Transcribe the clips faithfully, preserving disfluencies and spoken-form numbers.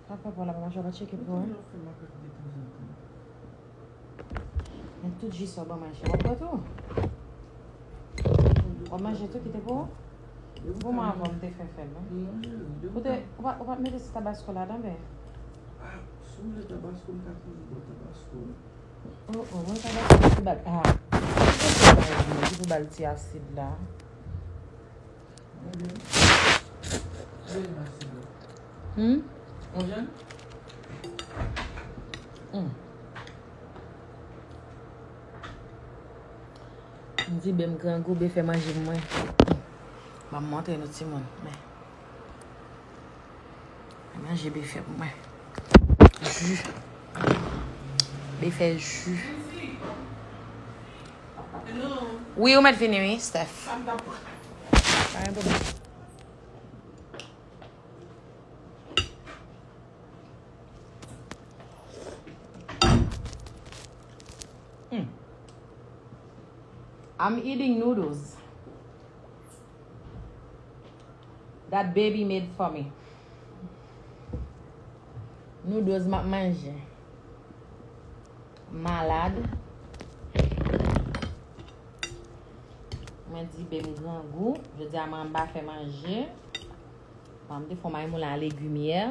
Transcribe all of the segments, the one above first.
Sa fè pou la pa mache, w pa tcheke pou, hein? Men tout ji sa w ban manje, w ap pran tou? W ap manje tou, kite pou ou? Pou mwen avan m te fè fè l, wi. Ou te, ou pa, ou pa t mete ti tabasko ladan, ben? Ah, si w vle tabasko, m ka toujou ba w tabasko. Oh, oh, mwen tabasko ki pou ba l, ah. Ki pou ba l ti asid la? Hmm? Hmm. M di, ben, m grangou, ben fè manje mwen. Ban m montre nou timoun. Men. Manje be fè pou mwen. Ji. Be fè ji. Wi, ou mèt vini, wi, Steph. Pa gen pwoblèm. Mm. I'm eating noodles that baby made for me. Noodles m ap manje. Malad. Mwen di, ben, m grangou. Jodi a, mwen anba fè manje. Mwen te fè yon mayi moulin a legim yè.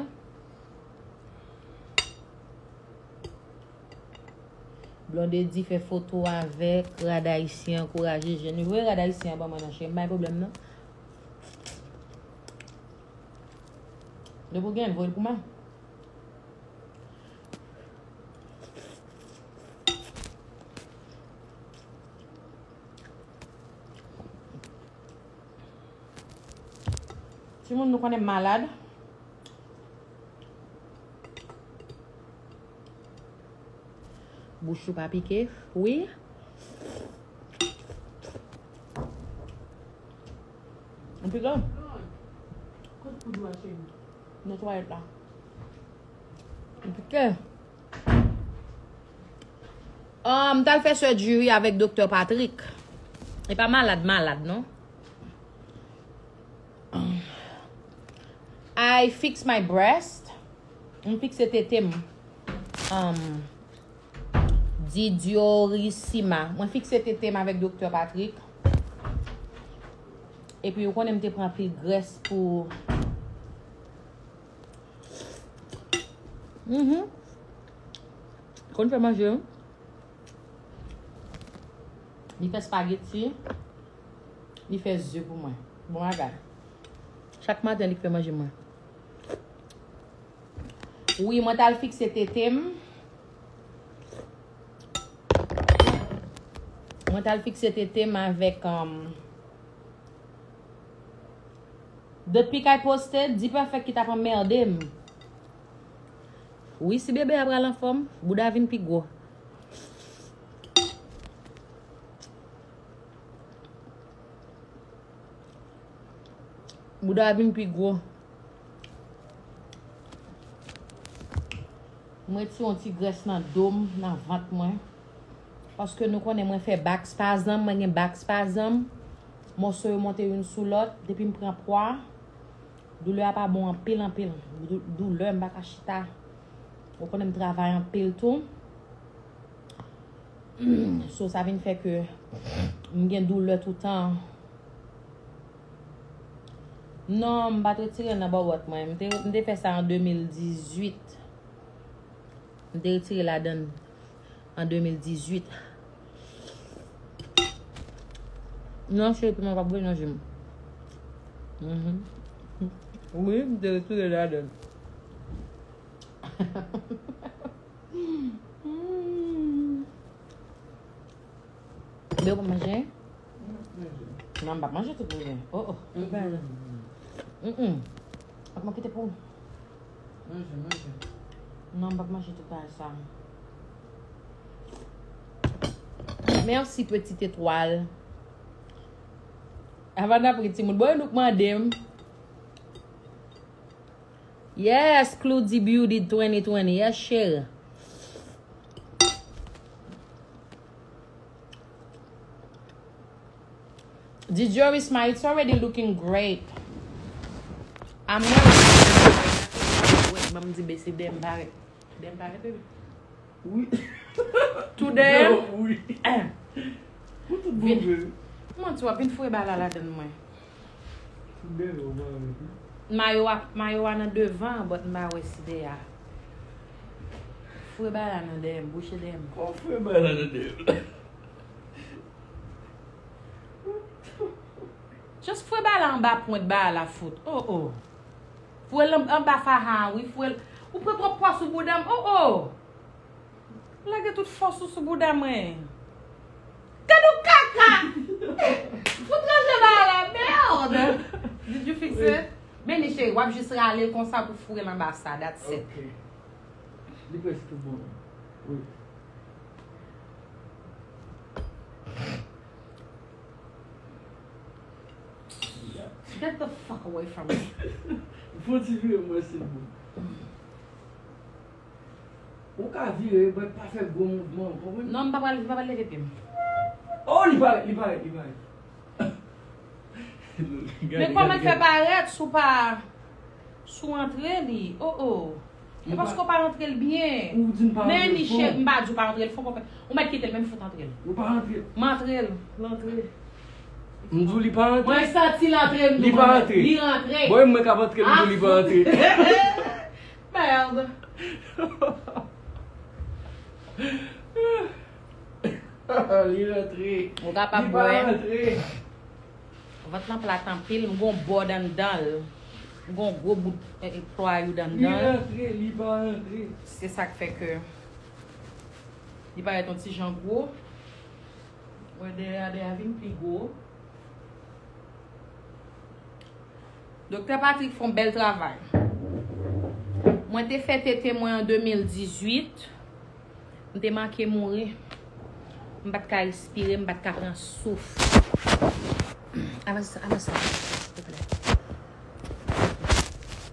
Blondedy fè foto avèk rad ayisyen, ankouraje jèn yo. Voye rad ayisyen an ban mwen non, cheri, m pa gen pwoblèm non. Depi w gen l, voye l pou mwen. Timoun, nou konnen m malad. Bouch ou pa pike? Wi. M pike? Kote poud ou a, cheri? Nan twalèt la. M pike. Um, m t al fè surgery avèk Doktè Patrick. E pa malad, malad, non. I fix my breast. M fikse tete m. Um, Didiorisima. Mwen fikse tete m avèk Doktè Patrick. Epi, ou konnen m te pran anpil grès pou. Mhm. Konn fè manje, wi. Li fè spageti. Li fè ze pou mwen. Bon bagay. Chak maten, li k fè manje mwen. Wi, mwen t al fikse tete m. Mwen t al fikse tete m avèk, um, Depi kay poste, D-Perfect ki t ap anmède m. Wi, si bebe a pral anfòm, bouda vin pi gwo. Bouda vin pi gwo. Mwen retire yon ti grès nan do m, nan vant mwen. Paske nou konnen mwen fè back spasm, mwen gen back spasm. Mòso yo monte youn sou lòt. Depi m pran pwa, doulè a pa bon anpil, anpil. Dou-, doulè, m pa ka chita. Ou konnen m travay anpil tou. So, sa vin fè ke m gen doulè toutan. Non, m pa t retire l nan bòbòt mwen. M te, m te fè sa an de mil dizuit. M te retire ladann an de mil dizuit. Non, cheri, piman p ap bouyi nan je m. Mhm. Wi, m te retire ladann. Hmm. Bebe, ou pa manje? Non, m p ap manje tout bebe. Oh, oh. Mm-mm. Ak mwen kite pou ou. Manje, manje. Non, m p ap manje tout bagay sa. Merci, petite étoile. Avan n ap ri, timoun. Bon, e nou k mande m. Yes, Cloudy Beauty twenty twenty. Yes, cheri. Di Jorisma, it's already looking great. I'm nervous. Wait, ban m di Se dèyè m parèt. Dèyè m parèt, bebe. Wi. Tou dèyè m. Wi. Pou tout bon vre. Manti, w ap vin foure bala ladann mwen. Tout dèyè w parèt. Mayo a, mayo a nan devan, but m pa wè si dèyè a. Foure bala nan dèyè m, bouche dèyè m. Kòman foure bala nan dèyè m? Just foure bala anba pwent bala fout. Oh, oh. Foure l anba faha, wi. Foure l. Ou pran twòp pwa sou bouda m. Oh, oh. Lage tout fòs ou sou bouda mwen. Gad yon kaka! Fout ranje bala, merde! Did you fix it? Men ni cheri, w ap jis rale l konsa pou foure l anba sa, that's it. Ok. Li prèske bon. Wi. Get the fuck away from me. Fò ti vire mwen se bon. Ou ka vire, but pa fè gwo mouvman, ou konprann? Non, m pa pral, m pa pral leve pye m. Oh, li parèt, li parèt, li parèt. Men kòman l fè parèt si w pa, si w antre li? Oh, oh. E paske w pa antre l byen. Men ni cheri, m pa di w pa antre l fon, konpè. Ou mèt kite l, men m fout antre l. Ou pa antre l. M antre l, l antre. M di w li pa antre. Mwen santi l antre m tou. Li pa antre. Li rantre. Bon, e mwen k ap antre l, m di w li pa antre. Merde. Li rantre. Ou kapab wè. Li pa antre. Vant lan plat anpil, m gon bòd anndan l. M gon gwo bout eh, eh, plwayou anndan l. Li rantre, li pa rantre. Se sa k fè ke li parèt yon ti jan gwo. Wè dèyè a, dèyè a vin pi gwo. Doktè Patrick fè yon bèl travay. Mwen te fè tete mwen an de mil dizuit. M te manke mouri. M pa t ka respire, m pa t ka pran souf. Avanse, avanse, silvouplè.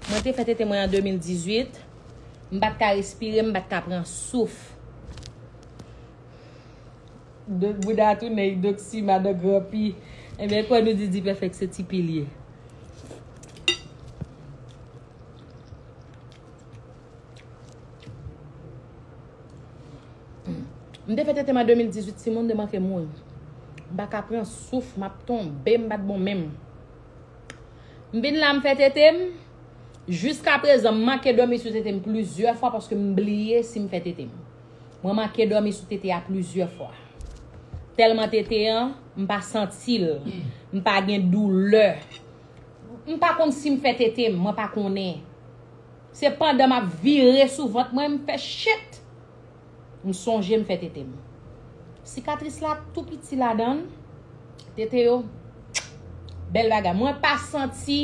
Mwen te fè tete mwen an de mil dizuit. M pa t ka respire, m pa t ka pran souf. Dòk Bouda tounen, Dòk Sima, Dòk Granpi. Ebyen, kwè nou di Dipèfèk se ti pilye. M te fè tete m an de mil dizuit, timoun, m te manke mouri. M pa ka pran souf, m ap tonbe, m pa t bon menm. M vin la, m fè tete m. Jiskaprezan, m manke dòmi sou tete m plizyè fwa paske m bliye si m fè tete m. Mwen manke dòmi sou tete a plizyè fwa. Tèlman tete an, m pa santi l. M pa gen doulè. M pa konn si m fè tete m, mwen pa konnen. Se pandan m ap vire sou vant mwen, m fè chit. M sonje m fè tete m. Sikatris la tou piti ladan l. Tete yo, bèl bagay. Mwen pa santi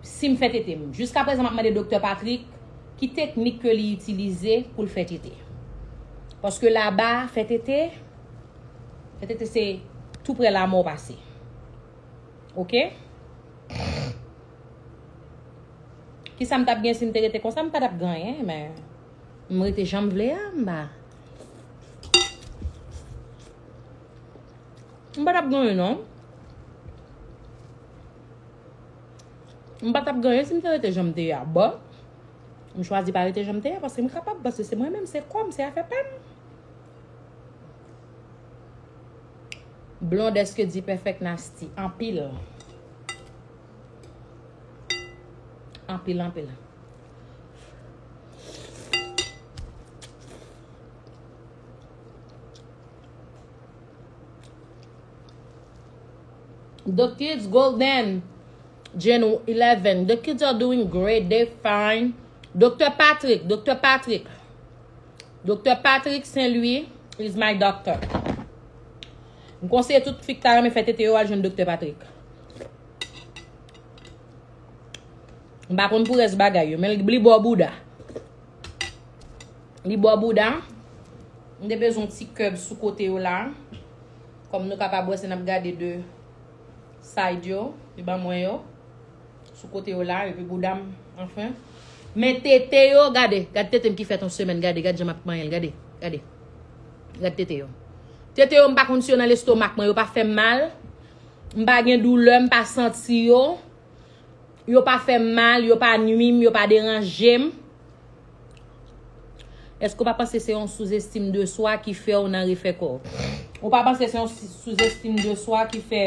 si m fè tete m. Jiskaprezan, m ap mande Doktè Patrick ki teknik ke li itilize pou l fè tete. Paske laba, fè tete, fè tete se tou prè lamò pase. Oke? Kisa m t ap gen si m te rete konsa? M pa t ap gen anyen, men m rete jan m vle a, m pa. M pa t ap gen anyen, non. M pa t ap gen anyen si m te rete jan m te ye a. Bon, m chwazi pa rete jan m te ye a, paske m kapab, paske se mwen menm, se kò m, se afè pa m. Blonde, èske Dipèfèk nasty? Anpil. Anpil, anpil. The kids golden, Gen eleven. The kids are doing great. They fine. Doktè Patrick, Doktè Patrick. Doktè Patrick Saint Louis is my doctor. M konseye tout fi ki ta renmen fè tete yo al jwenn Doktè Patrick. M pa konn pou rès bagay yo, men li bò bouda. Li bò bouda. M te bezwen yon ti kèb sou kote yo la. Kòm nou kapab wè, se n ap gade de side yo, li ban mwen yo. Sou kote yo la, epi bouda m, anfen. Men tete yo, gade, gad tete m ki fèt yon semèn, gade, gad jan m ap manyen l, gade, gade. Gad tete yo. Tete yo, m pa konn si yo nan lestomak mwen, yo pa fè m mal. M pa gen doulè, m pa santi yo. Yo pa fè m mal, yo pa nwi m, yo pa deranje m. Èske w pa panse se yon souzestim de swa ki fè w nan refè kò w? Ou pa panse se yon si-, souzestim de swa ki fè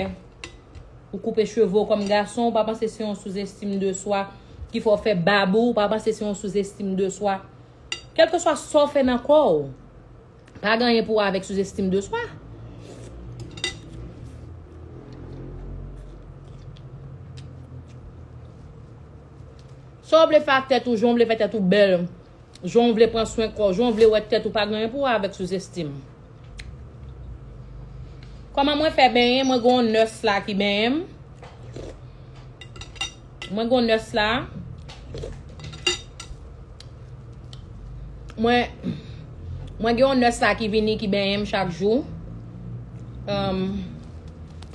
ou koupe cheve w kòm gason? Ou pa panse se yon souzestim de swa ki fè w fè bab ou? Ou pa panse se yon souzestim de swa? Kèlkeswa sa w fè nan kò w, pa gen anyen pou wè avèk souzestim de swa. Sa w vle fè ak tèt ou, jan w vle fè tèt ou bèl, jan w vle pran swen kò w, jan w vle wè tèt ou, pa gen anyen pou wè avèk souzestim. Kòman mwen fè benyen? Mwen gen yon nès la ki benyen m. Mwen gen yon nès la. Mwen, mwen gen yon nès la ki vini, ki benyen m chak jou. Um,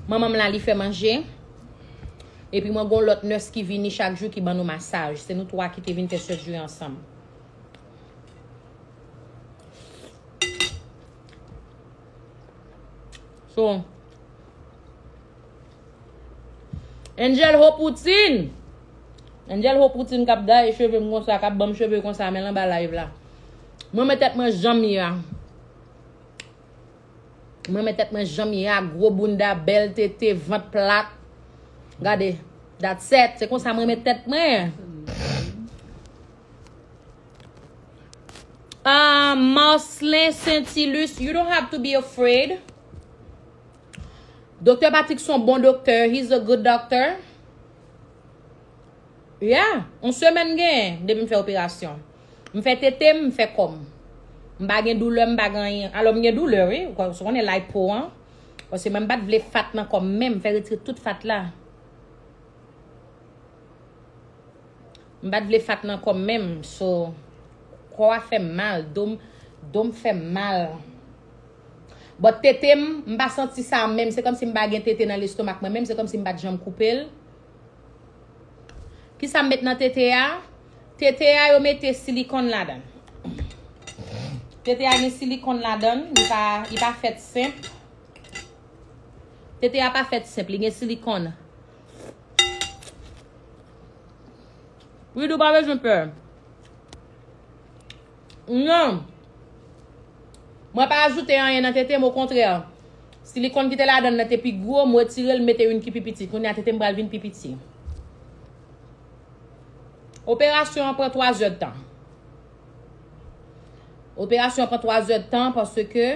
manman m la, li fè manje. Epi mwen gen yon lòt nès ki vini chak jou, ki ban nou masaj. Se nou twa ki te vin fè sèjri ansanm. So, Angel Hopoutine. Angel Hopoutine k ap daye cheve m konsa, k ap ban m cheve konsa, men l anba live la. Mwen, men tèt mwen jan m ye a. Mwen, men tèt mwen jan m ye a, gwo bounda, bèl tete, vant plat. Gade, that's it. Se konsa mwen, men tèt mwen. Ah, Marcelin Saintilus, you don't have to be afraid. Doktè Patrick se yon bon doktè. He's a good doctor. Yeah, yon semèn gen depi m fè operasyon. M fè tete m, m fè kò m. M pa gen doulè, m pa gen anyen. Alò, m gen doulè, wi. Ou konnen lipo an. Paske mwen, m pa t vle fat nan kò m menm, m fè retire tout fat la. M pa t vle fat nan kò m menm, so, kò a fè m mal, do m, do m fè m mal. But tete m, m pa santi sa menm, se kòmsi m pa gen tete nan lestomak mwen menm, se kòmsi m pa t janm koupe l. Kisa m met nan tete a? Tete a, yo mete silikòn ladan l. Tete a gen silikòn ladan l, li pa, li pa fèt senp. Tete a pa fèt senp, li gen silikòn. Wi, ou pa bezwen pè. Non. Mwen pa ajoute anyen nan tete m, okontrè. Silikòn ki te ladan l nan te pi gwo, m retire l, m mete youn ki pi piti. Kounye a tete m pral vin pi piti. Operasyon an pran twa zè tan. Operasyon an pran twa zè tan paske,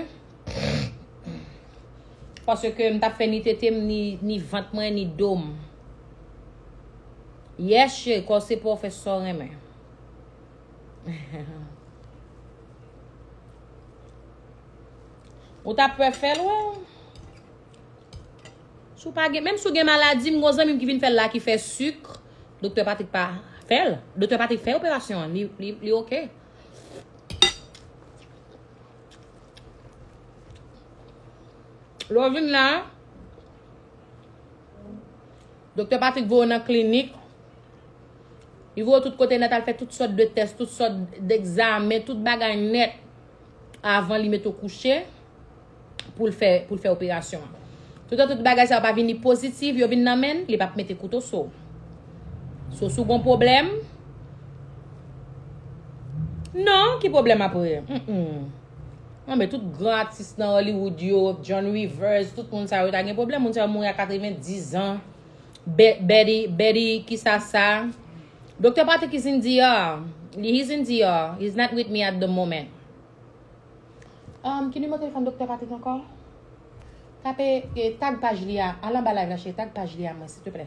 paske m t ap fè ni tete m, ni, ni vant mwen, ni do m. Yes, cheri, kò se pa w fè sa w renmen. Ou t ap pè fè l, wè. Si w pa gen, menm si w gen maladi, m gen yon zanmi m ki vin fè l la ki fè sik. Doktè Patrick pa fè l. Doktè Patrick fè operasyon an. Li, li, li oke. Lè w vin la, Doktè Patrick voye w nan klinik. Li voye w tout kote nèt, al fè tout sòt de tès, tout sòt degzamen, tout bagay nèt avan li mete w kouche pou l fè, pou l fè operasyon an. Toutan tout bagay sa yo pa vini pozitif, yo vin nan men l, li p ap mete kouto sou w. So, si w gon pwoblèm, non, ki pwoblèm apre? Mm-mm. Non, men tout gran atis nan Hollywood yo, John Rivers, tout moun sa yo ta gen pwoblèm. Moun sa yo mouri a katrevenndizan. Be-, Betty, Betty, kisa sa? Doktè Patrick is in D R. He's in D R. He's not with me at the moment. Um, ki nimewo telefòn Doktè Patrick ankò? Tape, eh, tag paj li a. Al anba live la, cheri, tag paj li a mwen, silteplè.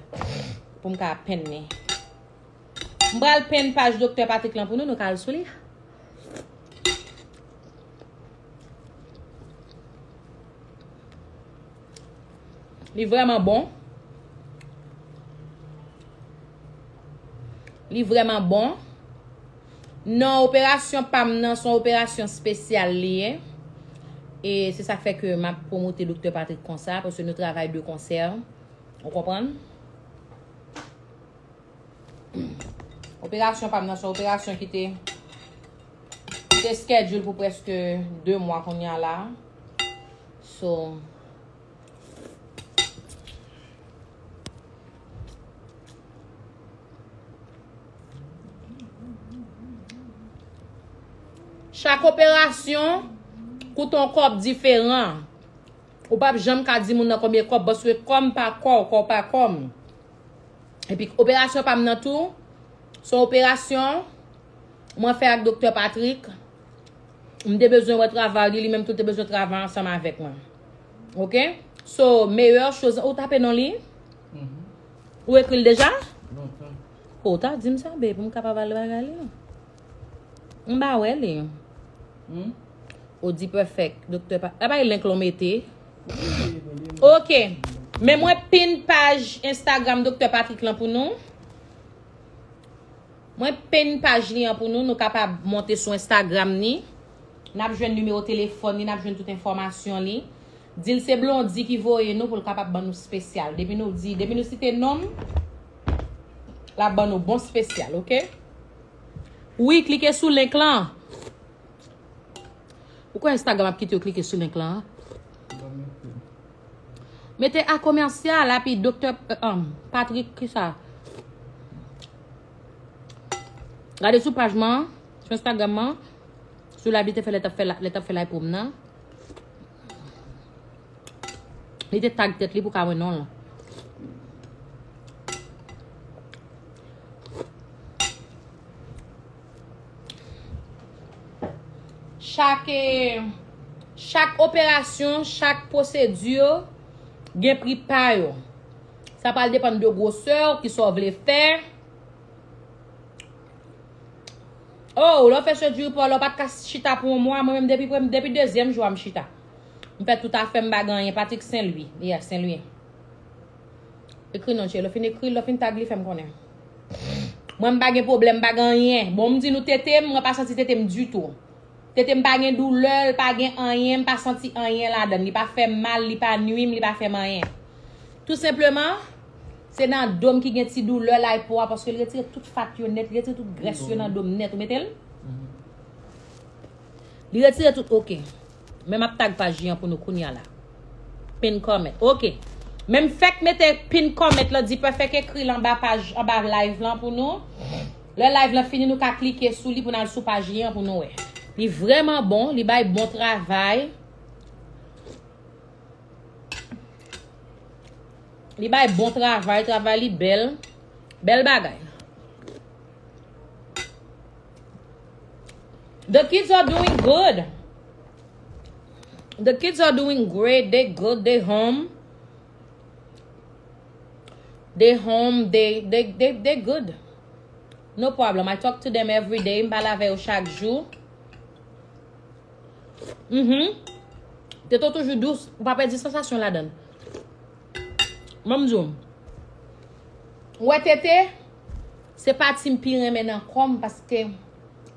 Pou m ka penn li. M pral penn paj Doktè Patrick lan pou nou, nou ka al sou li. Li vrèman bon. Li vrèman bon. Non, operasyon pa m nan, se yon operasyon espesyal li ye. E se sa k fè ke m ap pwomote Doktè Patrick konsa, paske nou travay de konsè. Ou konprann? Operasyon pa m nan, se yon operasyon ki te, ki te schedule pou prèske de mwa kounye a la. So, Chak operasyon koute yon kòb diferan. Ou p ap janm ka di moun nan konbyen kòb, paske kò m pa kò w, kò w pa kò m. Epi operasyon pa m nan tou, se yon operasyon mwen fè ak Doktè Patrick. M te bezwen wè travay li, li menm tou te bezwen travay ansanm avèk mwen. Oke? So, meilleure chose, ou tape non li? Ou ekri l deja? Lontan. Ou ta di m sa, be, pou m kapab al bagay li. M pa wè li. Hmm? Ou di perfect, Doktè Pa-, apa e link lan w mete? Ok. Men mwen pin paj Instagram Doktè Patrick lan pou nou. Mwen pin paj li an pou nou, nou kapab monte sou Instagram ni. N ap jwenn nimewo telefòn li, n ap jwenn tout enfòmasyon li. Di l se Blondy ki voye nou pou l kapab ban nou spesyal. Depi nou di, depi nou site non m, l ap ban nou bon spesyal, ok? Wi, klike sou link lan. Ou kwè Instagram ap kite yo klike sou link lan? Mete a komèsyal, epi Doktè, eh, um, Patrick, kisa? Gade sou paj mwen, sou Instagram mwen, sou live li te fè lè t ap fè la, lè t ap fè live pou m nan. Li te tag tèt li pou ka wè non l. Chak, eh, chak operasyon, chak pwosedi gen pri pa yo. Sa pral depann de gwosè w, kisa w vle fè. Oh, lè w fè chirurji pou w, lè w pa t ka chita pou yon mwa, mwen menm depi premye, depi dezyèm jou a m chita. M fè tout afè m, m pa gen anyen. Patrick Saint Louis, yeah, Saint Louis. Ekri non, cheri, lè w fin ekri, lè w fin tag li, fè m konnen. Mwen, m pa gen pwoblèm, m pa gen anyen. Bon, m di nou tete m, mwen pa santi tete m ditou. Tete m pa gen doulè, l pa gen anyen, m pa santi anyen ladan l. Li pa fè m mal, li pa nwi m, li pa fè m anyen. Tou senpleman, se nan do m ki gen ti doulè la, e po a, paske l retire tout fat yo nèt, li retire tout grès yo nan do m nèt, ou mete l? Li retire tout, ok. Men m ap tag paj li an pou nou kounya la. Pin comment, ok. Men m fèk mete pin comment lan, di Perfect ekri l anba paj, anba live lan pou nou. Lè live lan fini, nou ka klike sou li pou n al sou paj li an pou nou wè. Li vrèman bon, li bay bon travay. Li bay bon travay, travay li bèl. Bèl bagay. The kids are doing good. The kids are doing great. They good. They home. They home. They, they, they, they good. No problem. I talk to them every day. M pale avè yo chak jou. Mhm. Tete w toujou dous. Ou pa pèdi sansasyon ladan l. Ban m di w. Ou wè tete, se pati m pi renmen nan kò m paske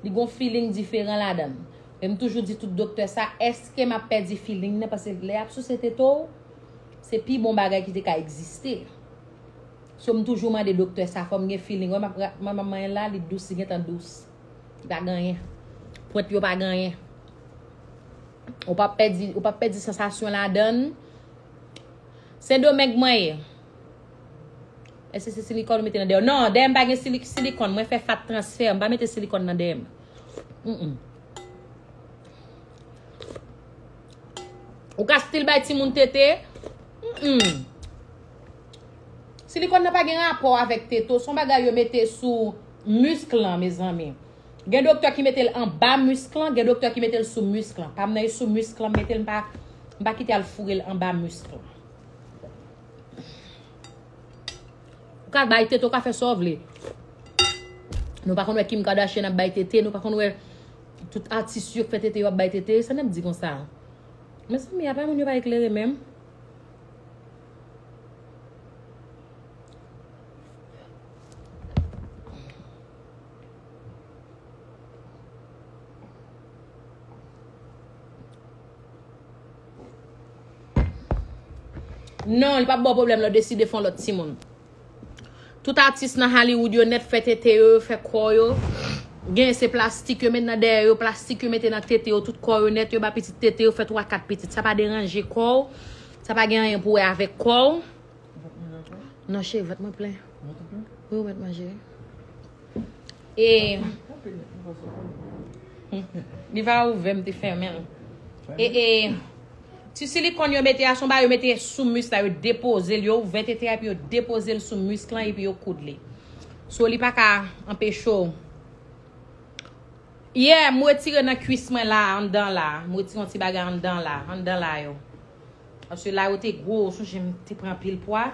li gon feeling diferan ladan l. E m toujou di tout doktè sa, èske m ap pèdi feeling nan? Paske lè y ap souse tete w, se pi bon bagay ki te ka egziste. So, m toujou mande doktè sa, fò m gen feeling. Wè, m ap ra-, manman mwen la, li dous, li gentan dous. Li pa gen anyen. Pwent yo pa gen anyen. Ou p ap pèdi, ou p ap pèdi sansasyon ladan l. Sendomeng mwen ye. Èske se silikòn ou mete nan dèyè? Non, dèyè m pa gen sili-, silikòn. Mwen fè fat transfè. M pa mete silikòn nan dèyè m. Mm-mm. Ou ka still bay timoun tete. Mm-mm. Silikòn nan pa gen rapò avèk tete w. Se yon bagay yo mete sou misk lan, mezanmi. Gen doktè ki mete l anba misk lan, gen doktè ki mete l sou misk lan. Pa m nan e sou misk lan, m mete l, m pa, m pa kite al foure l anba misk lan. Ou ka bay tete, ou ka fè sa w vle. Nou pa konn wè Kim Kardashian ap bay tete, nou pa konn wè tout atis yo k fè tete yo ap bay tete. Sa n ap di konsa? Mezanmi, apa moun yo pa eklere menm? Non, li p ap ba w pwoblèm lè w deside fè yon lòt timoun. Tout atis nan Hollywood yo nèt fè tete yo, yo fè kò yo. Genyen se plastik yo met nan dèyè yo, plastik yo mete nan tete yo, tout kò yo nèt, yo ba pitit tete yo, fè twa kat pitit. Sa pa deranje kò w, sa pa gen anyen pou wè avèk kò w. Non, cheri, vant mwen plen. Wi, ou mèt manje. E Li pa ouvè, m te fèmen l. E, e, ti silikòn yo mete a, se yon bagay yo mete sou mis la, yo depoze l, yo ouvè tete a, epi yo depoze l sou misk lan, epi yo koud li. So, li pa ka anpeche w. Yeah, m retire nan kwis mwen la, anndan la. M retire yon ti bagay anndan la, anndan la yo. Paske la yo te gwo, ou sonje m te pran anpil pwa.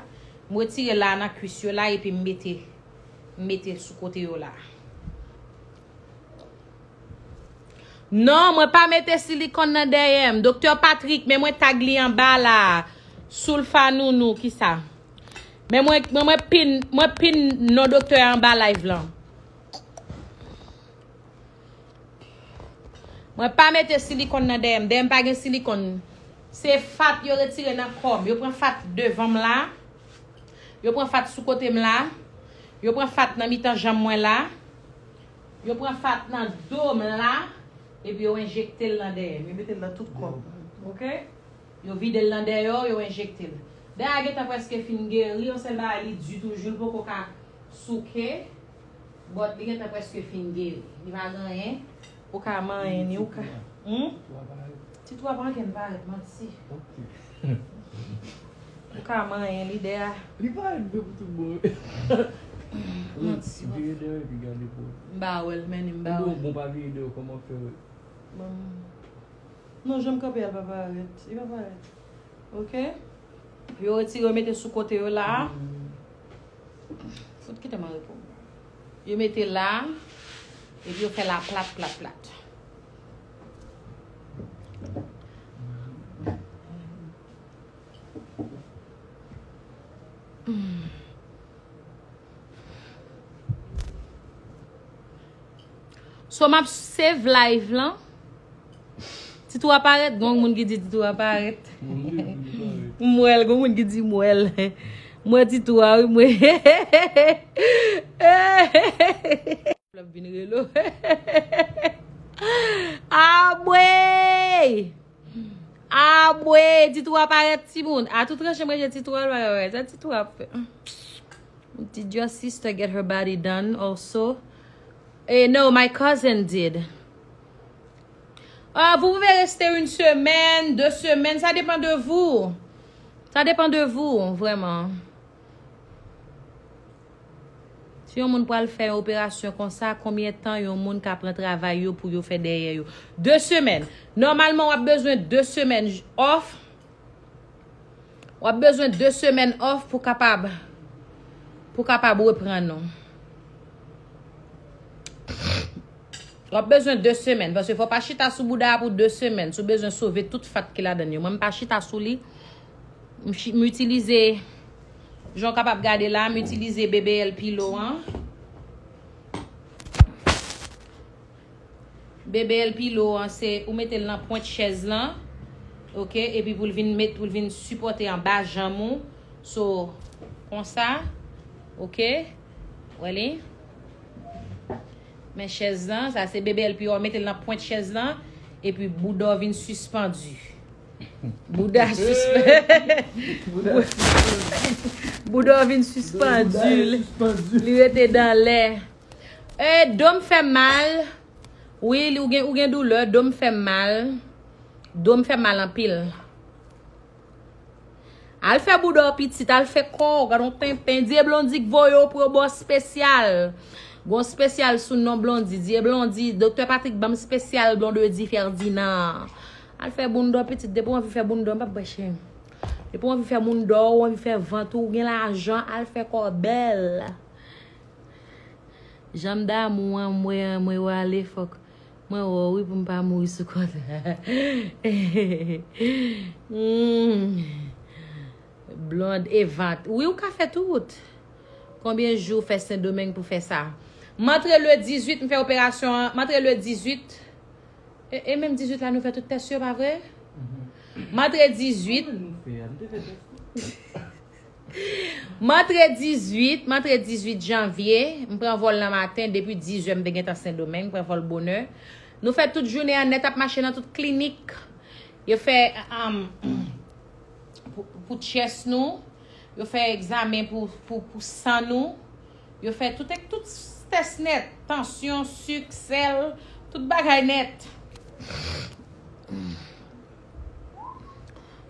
M retire la nan kwis yo la, epi m mete, m mete sou kote yo la. Non, mwen pa mete silikòn nan dèyè m. Doktè Patrick, men mwen tag li anba la. Soulfa Nounou, kisa? Men mwen, men mwen pin, mwen pin non doktè a anba live lan. Mwen pa mete silikòn nan dèyè m. Dèyè m pa gen silikòn. Se fat yo retire nan kò m. Yo pran fat devan m la. Yo pran fat sou kote m la. Yo pran fat nan mitan janm mwen la. Yo pran fat nan do m la. Epi yo enjekte l nan dèyè m. Yo mete l nan tout kò m. Oke? Yo vide l nan dèyè w, yo enjekte l. Dèyè a gentan prèske fin geri, yon sèl bagay li di toujou, li poko ka souke, but li gentan prèske fin geri. Li pa gen anyen, ou ka manyen ni, ou ka. Hmm? Ti twou a pa ankenn parèt, manti. Ou ka manyen li dèyè a. Li parèt byen pou tout bon. Manti. Vire dèyè epi gade pou. M pa wè l, men m pa wè l. Bon, pa vire dèyè, kòman fè wè? Bon. Non, jan m kanpe a, l pa parèt. Li pa parèt. Oke? Yo retire, yo mete sou kote yo la. Fout kite m an repo. Yo mete la. Epi yo fè la plat, plat, plat. So, m ap save live lan. Ti twou a parèt, gon moun ki di ti twou a parèt. M wè l, gon moun ki di m wè l. M wè ti twou a, wi, m wè. L ap vin rele w. Abwe! Abwe! Ti twou a parèt, timoun. A tout tranche, mwen, ti twou a, wè, wè, sa ti twou a ap fè. Did your sister get her body done also? Eh, no, my cousin did. Ah, vous pouvez rester une semaine, deux semaines, ça dépend de vous. Ça dépend de vous, vraiment. Si yon moun pral fè yon operasyon konsa, konbyen tan yon moun ka pran travay yo pou yo fè dèyè yo? De semèn. Nòmalman, w ap bezwen de semèn off. W ap bezwen de semèn off pou kapab, pou kapab reprann ou. W ap bezwen de semèn, paske fò w pa chita sou bouda a pou de semèn. Si w bezwen sove tout fat ki ladan l yo. Mwen, m pa chita sou li. M chi-, m itilize, jan w kapab gade la, m itilize B B L pillow an. B B L pillow an, se ou mete l nan pwent chèz lan, oke, epi pou l vin met, pou l vin sipòte anba janm ou. So, konsa, oke, wè li. Men chèz lan, sa se B B L pillow, mete l nan pwent chèz lan, epi bouda w vin sispann. Bouda sispann. Bouda sispann. Bouda w vin sispann. Bouda sispann. Li rete dan lè. E, do m fè m mal. Wi, li, ou gen, ou gen doulè. Do m fè m mal. Do m fè m mal anpil. Al fè bouda w pitit, al fè kò w, gad on tenten. Dye Blondy k voye w pou yo ba w spesyal. Gon spesyal sou non Blondy. Dye Blondy, Doktè Patrick ban m spesyal Blondedy Ferdinand. Al fè bounda w pitit, depi w anvi fè bounda w, m p ap bwè chen. Depi w anvi fè bounda w, w anvi fè vant ou, ou gen lajan, al fè kò w bèl. Jan m damou an, mwen, mwen wale fòk. Mwen wè w wi pou m pa mouri sou kont. Hmm. Blond e vant. Wi, ou ka fè tout. Konbyen jou w fè Sendomeng pou fè sa? M antre le dizuit, m fè operasyon an. M antre le dizuit. E, e menm dizuit la, nou fè tout tès yo, pa vre? M antre dizuit. M antre dizuit, m antre dizuit janvye. M pran vòl nan maten, depi diz è m te gentan Sendomeng, m pran vòl bonè. Nou fè tout jounen an nèt ap mache nan tout klinik. Yo fè, um, pou, pou chest nou, yo fè egzamen pou, pou, pou san nou, yo fè tout, tout tès nèt, tansyon, sik, sèl, Tout bagay nèt.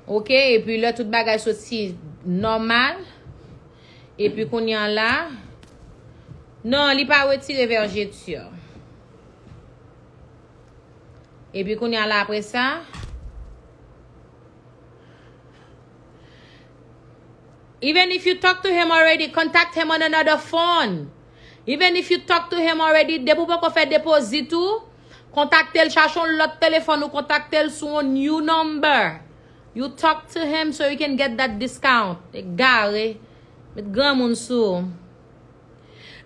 Ok, epi lè tout bagay soti nòmal, epi kounye a la, non, li pa retire vèjeti. Epi kounye a la apre sa, even if you talk to him already, contact him on another phone. Even if you talk to him already, depi w poko fè depozit ou, kontakte l, chache yon lòt telefòn ou kontakte l sou yon new number. You talk to him so you can get that discount. Egare. Met granmoun sou ou.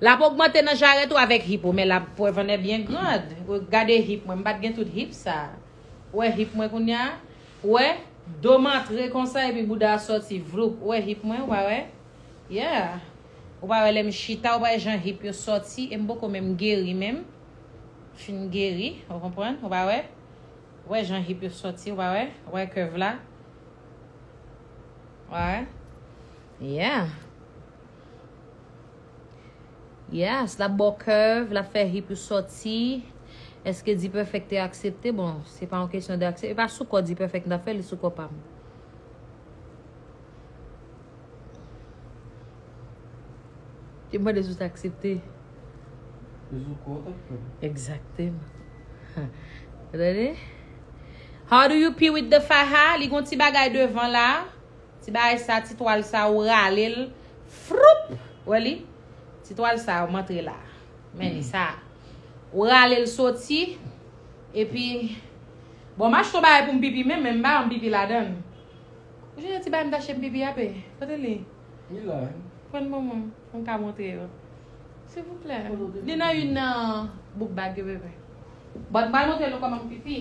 L ap ogmante nan jarèt ou avèk hip ou, men l ap pwè vannè byen grand. Gade hip mwen, m pa t gen tout hip sa. Ou wè hip mwen kounye a? Ou wè? Do m antre konsa epi bouda a sòti, vloup. Ou wè hip mwen, ou pa wè? Yeah. Ou pa wè lè m chita, ou pa wè jan hip yo sòti, e m poko menm geri menm. Fin geri, ou konprann? Ou pa wè? Ou wè jan hip yo sòti, ou pa wè? Ou wè curve la? Ou pa wè? Yeah. Yes, l ap ba w curve, l ap fè hip ou sòti. Èske D-Perfect te aksepte? Bon, se pa yon kesyon de aksepte. E pa sou kò D-Perfect m t ap fè, li sou kò pa m. Te mande si w t aksepte. Li sou kò w t ap fè. Egzakteman. Ou tande? How do you pee with the faja? Li gon ti bagay devan la. Ti bagay sa, ti twal sa, ou rale l. Froup! Wè li? Ti twal sa, ou antre la. Men li sa. Ou rale l soti. Epi, bon, m achte yon bagay pou m pipi menm, men m pa janm pipi ladan l. Ou sonje ti bagay m t achte m pipi a, pe? Kote li? Li la. Pran pou mwen, pou m ka montre yo. Silvouplè. Li nan youn nan book bag yo, bebe. But m pral montre nou kòman m pipi.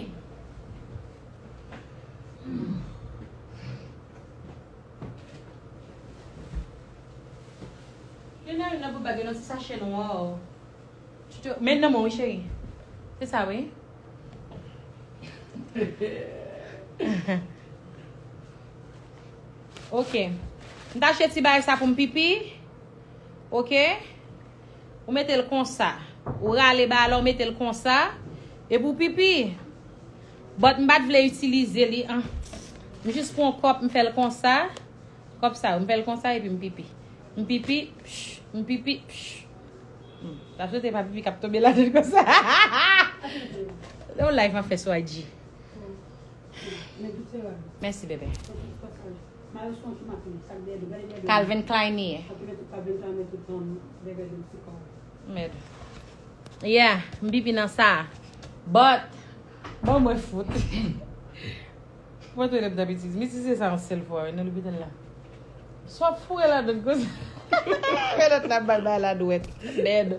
Youn nan youn nan book bag yo, nan ti sachè nwa. Chouchou, men nan men w wi, cheri. Se sa, wi. Ok. M t achte ti bagay sa pou m pipi. Ok. Ou mete l konsa. Ou rale bagay la, ou mete l konsa. Epi w pipi. But m pa t vle itilize li, an. M jis pran kòp, m fè l konsa. Kòb sa yo, m fè l konsa epi m pipi. M pipi, psh, m pipi, psh. Hmm. Sa sou te pa pipi k ap tonbe ladan konsa. Se yon live m ap fè sou I G. Mèsi, bebe. Calvin Klein li ye. Mèd. Yeah, m pipi nan sa. But, bon, mwen fout. Mwen tou lè m t ap itilize. M itilize sa yon sèl fwa, wi, nan lopital la. Sa w ap foure ladan konsa. Fè lòt la bay bay la dwèt. Dead.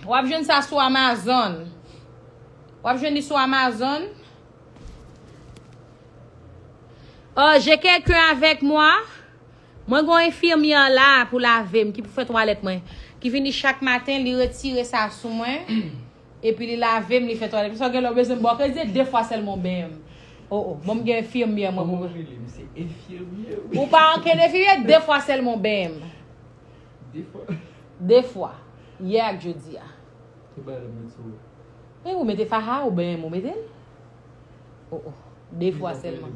W ap jwenn sa sou Amazon. W ap jwenn li sou Amazon. Euh, j'ai quelqu'un avec moi. Mwen gen yon enfimyè la pou lave m, ki pou fè twalèt mwen. Ki vini chak maten, li retire sa sou mwen. Epi li lave m, li fè twalèt. Sa gen lè w bezwen m ba w kredi, de fwa sèlman w benyen m. O, o. Bon, m gen enfimyè mwen pou. Kòman w rele m? Se enfimyè, wi. Ou pa ankenn enfimyè, de fwa sèlman w benyen m. De fwa? De fwa. Yè ak jodi a. Ki bagay la m met sou ou? E ou mete faja, ou benyen m, ou mete l? O, o. De fwa sèlman.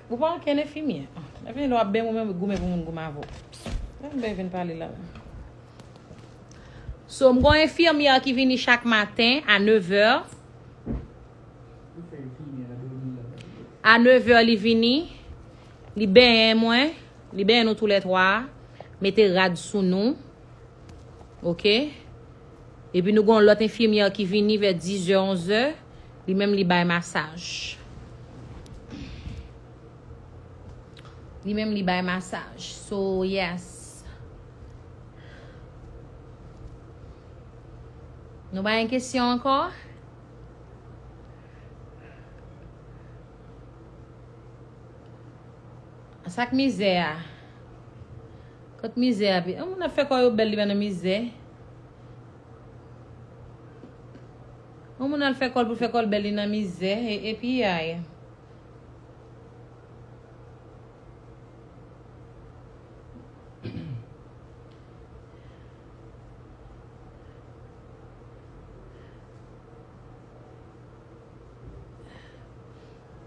Ou pa ankenn enfimyè. Enfimyè, lè w ap benyen, ou menm goumen pou moun goumen avè w. Ann ben vin pale la. So, m gon enfimyè ki vini chak maten a nevè. A nevè li vini, li benyen mwen, li benyen nou toulètwa, mete rad sou nou. Ok? Epi nou gon lòt enfimyè ki vini vè dizè, onzè, li menm li bay masaj. Li menm li bay masaj. So, yes. Nou pa gen kesyon ankò? Sa k mizè a? Kot mizè a pi? Yon moun ap fè kò yo bèl, li pa nan mizè. Yon moun al fè kò l pou fè kò l bèl, li nan mizè. E, epi ay.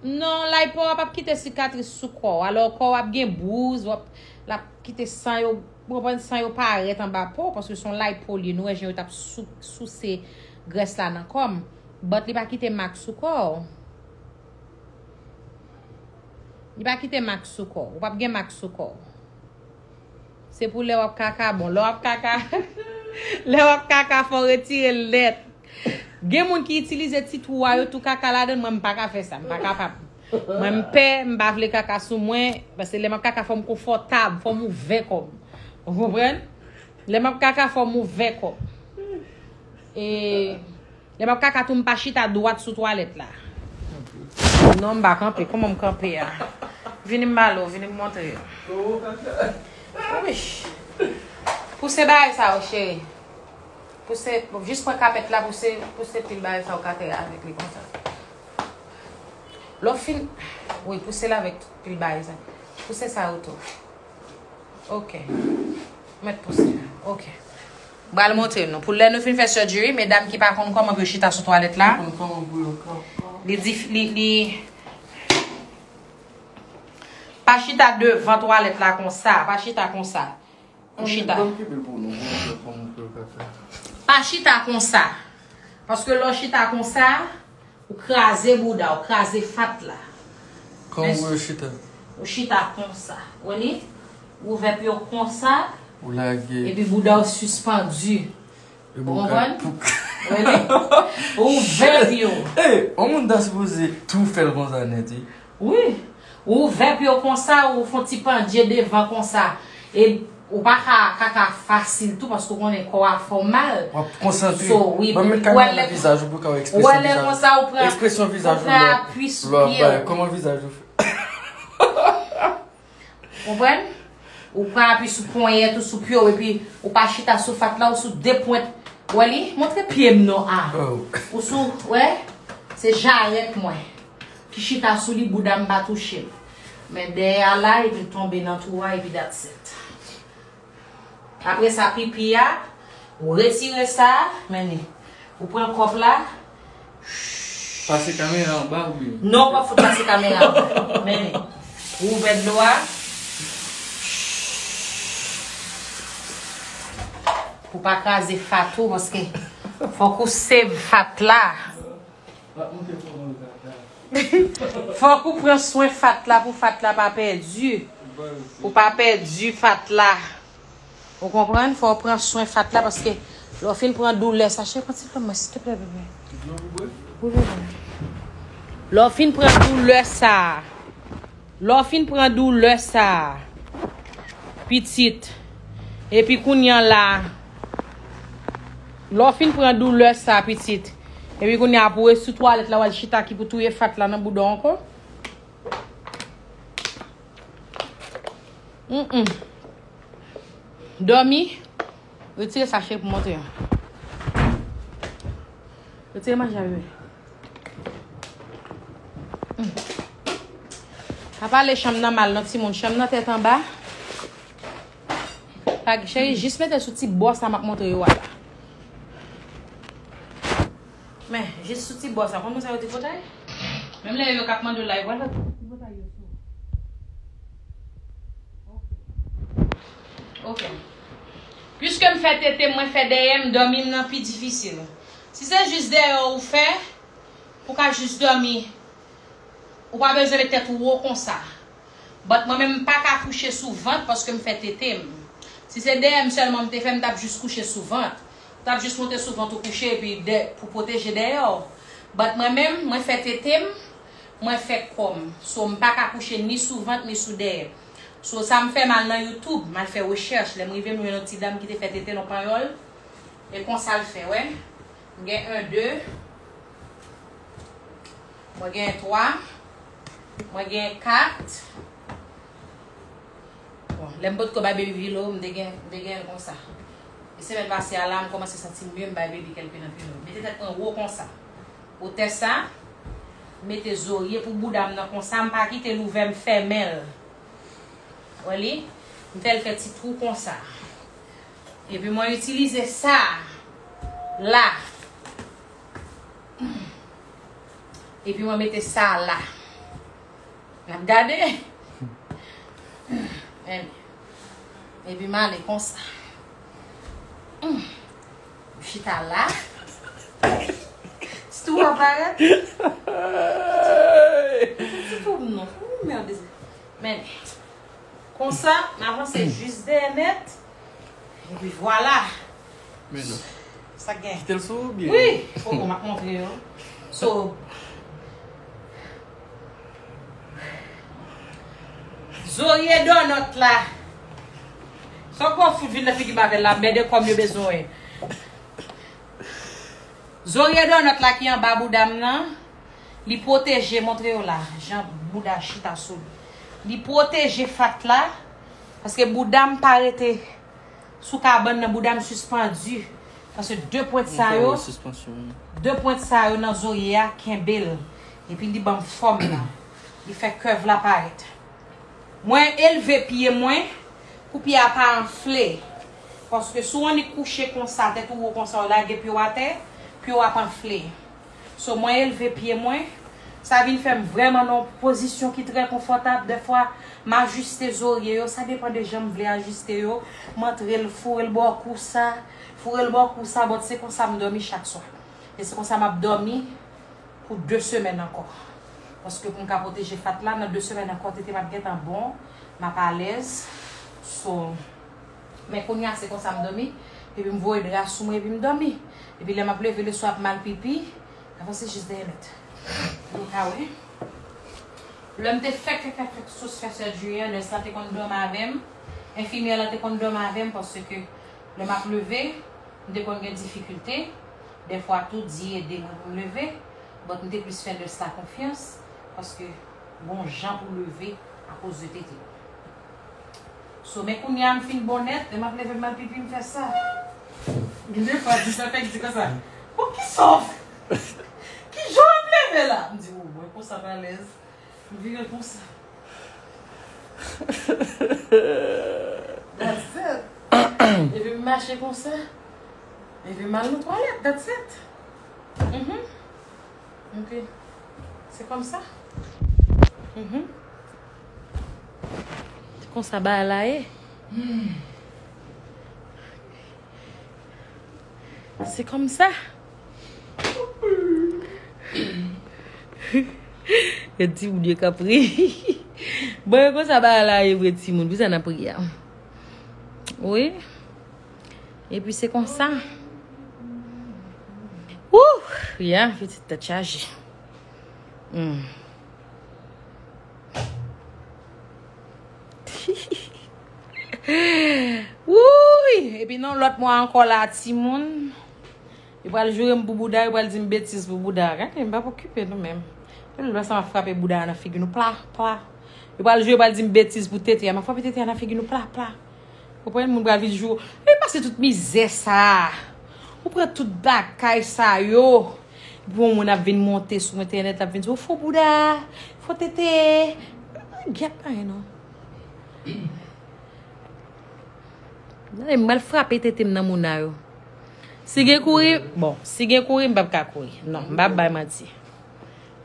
Non, lipo a p ap kite sikatris sou kò w. Alò, kò w ap gen bouz, w ap, l ap kite san yo, w konprann, san yo parèt anba po, paske se yon lipo li ye. Nou wè jan yo t ap sou, souse grès la nan kò m. But li pa kite mak sou kò w. Li pa kite mak sou kò w. Ou p ap gen mak sou kò w. Se pou lè w ap kaka, bon, lè w ap kaka, lè w ap kaka, fò w retire l nèt. Gen moun ki itilize ti twou a, yo tou kaka ladan l, mwen, m pa ka fè sa, m pa kapab. Mwen, m pè, m pa vle kaka sou mwen, paske lè m ap kaka, fò m konfòtab, fò m ouvè kò m. Ou konprann? Lè m ap kaka, fò m ouvè kò m. E, lè m ap kaka tou, m pa chita dwat sou twalèt la. Non, m pa kanpe. Kòman m kanpe a? Vini m ba l ou, vini m montre. Wi. Pouse bagay sa yo, cheri. Pouse, jis pran kapèt la, pouse, pouse pil bagay sa yo atè avèk li konsa. Lè w fin, wi, pouse l avèk tout pil bagay sa. Pouse sa yo tou. Ok. Mèt pouse. Ok. M pral montre nou. Pou lè nou fin fè surgery, medam ki pa konn kòman pou yo chita sou twalèt la, konn kòman pou yo kanpe. Li di, li, li, pa chita devan twalèt la konsa. Pa chita konsa. Ou chita. Ban m kenbe l pou nou, pou nou fè kòman pou yo ka fè. Pa chita konsa. Paske lè w chita konsa, ou kraze bouda, ou kraze fat la. Kòman pou yo chita? Ou chita konsa. Ou li? Ou ouvè pye w konsa. Ou lage. Epi bouda w sispandi. Ou konprann? Ou li? Ou ouvè pye w. Ey, yon moun ta sipoze tou fè l konsa nèt, wi. Wi. Ou ouvè pye w konsa, ou fè yon ti pandye devan konsa. E ou pa ka kaka fasil tou, paske ou konnen kò a fè w mal. W ap konsantre. So, wi, ban m met kamera nan vizaj ou pou w ka wè ekspresyon vizaj ou. Ou wè lè konsa, ou pran, ekspresyon vizaj ou, ou pran apui sou pye w. Kòman vizaj ou fè? Konprann? Ou pran apui sou ponyèt ou, sou pye w, epi ou pa chita sou fat la, ou sou de pwent. Wè li? Montre pye m non a. Ou sou, wè? Se jarèt mwen ki chita sou li, bouda m pa touche l. Men dèyè a la, epi l tonbe nan twou a, epi that's it. Apre sa, pipi a, ou retire sa, men li. Ou pran kòp la. Pase kamera anba oubyen? Non, ou p ap fout pase kamera anba. Men li. Ou ouvè dlo a. Pou pa kraze fat ou, paske fòk ou save fat la. Fòk ou pran swen fat la pou fat la pa pèdi. Pou pa pèdi fat la. Ou konprann? Fò w pran swen fat la, paske lè w fin pran doulè sa, cheri, pran ti dlo mwen, silteplè, bebe. Wi, bebe. Lè w fin pran doulè sa, lè w fin pran doulè sa, pitit, epi kounye a la, lè w fin pran doulè sa, pitit, epi kounye a pou w sou twalèt la, w al chita ki pou touye fat la nan bouda w ankò. Mm, mm. Dòmi. Retire sa, cheri, pou montre yo. Retire manje a, bebe. Mm. Pa pale chanm nan mal, non, timoun. Chanm nan tèt anba. Pa, cheri, jis mete sou ti bò sa m ap montre yo a la. Men, jis sou ti bò sa. Konn moun sa yo tripotay? Menm lè yo k ap mande w la, yo pral fè tripotay yo sou ou. Ok. Ok. Piske m fè tete m, mwen fè dèyè m, dòmi m nan pi difisil. Si se jis dèyè w ou fè, pou ka jis dòmi, ou pa bezwen met tèt ou wo konsa. But mwen menm, m pa ka kouche sou vant paske m fè tete m. Si se dèyè m sèlman m te fè, m t ap jis kouche sou vant. M t ap jis monte sou vant ou kouche epi dè, pou pwoteje dèyè w. But mwen menm, mwen fè tete m, mwen fè kò m. So, m pa ka kouche ni sou vant, ni sou dèyè. So, sa m fè, m al nan YouTube, m al fè rechèch. Lè m rive, m jwenn yon ti dam ki te fè tete l, yon panyòl. E konsa l fè, wè. M gen en, de. Mwen gen twa. Mwen gen kat. Bon, lè m potko bay baby pillow, m te gen, m te gen l konsa. E semèn pase a la, m kòmanse santi m mye, m bay baby kèlke nan pillow. Mete tèt mwen wo konsa. Wotè sa, mete zorye pou bouda m nan konsa, m pa kite l ouvè, m fèmen l. Wè li? M fè l fè ti twou konsa. Epi mwen itilize sa la. Epi mwen mete sa la. N ap gade. Men, epi m ale konsa. Hmm. M chita la. Ti tou ap parèt. Ti tou m non. Ou mède. Men, konsa, m avanse jis dèyè nèt. Epi vwala. Men non. Sa k gen? Kite l sou ou byen? Wi. Oh, oh, m ap montre yo. So, zorye donòt la. Sa w kwè w fout vin nan figi m avè l la, mède kòm yo bezwen. Zorye donòt la ki anba bouda m nan, li pwoteje, montre yo la, jan bouda chita sou li. Li pwoteje fat la, paske bouda m pa rete sou kabann nan, bouda m sispandi. Paske de pwent sa yo, de pwent sa yo nan zorye a kenbe l. Epi li ban m fòm la. Li fè kèv la parèt. Mwen elve pye mwen pou pye a pa anfle. Paske si w annik kouche konsa, tèt ou wo konsa, w lage pye w atè, pye w ap anfle. So, mwen elve pye mwen. Sa vin fè m vrèman nan yon pozisyon ki trè konfòtab. Dèfwa, m ajiste zorye yo. Sa depann de jan m vle ajiste yo. M antre l, foure l bò kou sa. Foure l bò kou sa. But se konsa m dòmi chak swa. E se konsa m ap dòmi pou de semèn ankò. Paske pou m ka pwoteje fat la, nan de semèn ankò, tete m ap gentan bon, m ap alèz. So, men kounye a, se konsa m dòmi. Epi m voye dra sou mwen, epi m dòmi. Epi lè m ap leve leswa, ap mal pipi, avanse jis dèyè nèt. Pou nou ka wè. Lè m te fèk, fèk, fèk, fèk sou fè sèjeri a, nès la te konn dòmi avè m. Enfimyè la te konn dòmi avè m, paske lè m ap leve, m te konn gen difikilte. Dèfwa tou, di ede mwen pou m leve. But m te plis fè nès la konfyans, paske gon jan pou leve akoz de tete. So, men kounye a m fin bon nèt, lè m ap leve m al pipi, m fè sa. Gen de fwa, di sa fèk di konsa. Bon, ki sòf? Ki jan w ap leve la? M di, o, mwen konsa m alèz. M vire konsa. That's it. Epi m mache konsa. Epi m al nan twalèt. That's it. Mhm. Ok. Se kòmsa. Mhm. Se konsa bagay la ye. Hmm. Se kòmsa. Yo di moun yo k ap ri. Bon, e konsa bagay la ye vre, timoun. Poukisa n ap ri a? Wi. Epi se konsa. Wouh! Ya, pitit tèt chaje. Hmm. Wouy! Epi nan lòt mwa ankò la, timoun. Yo pral joure m pou bouda, yo pral di m betiz pou bouda. Gade, m p ap okipe nou menm. Lè sa m ap frape bouda a nan figi nou, pla, pla. Yo pral joure, yo pral di m betiz pou tete a. M ap frape tete a nan figi nou, pla, pla. Konprann? Moun pral vin jou. Epi pase tout mizè sa. Ou pran tout bagay sa yo. Epi yon moun ap vin monte sou entènèt, l ap vin di, "Ou fo bouda, fo tete." Gyèt pa gen non. Gade, m pral frape tete m nan moun a yo. Si gen kouri, bon, si gen kouri, m p ap ka kouri. Non, m p ap bay manti.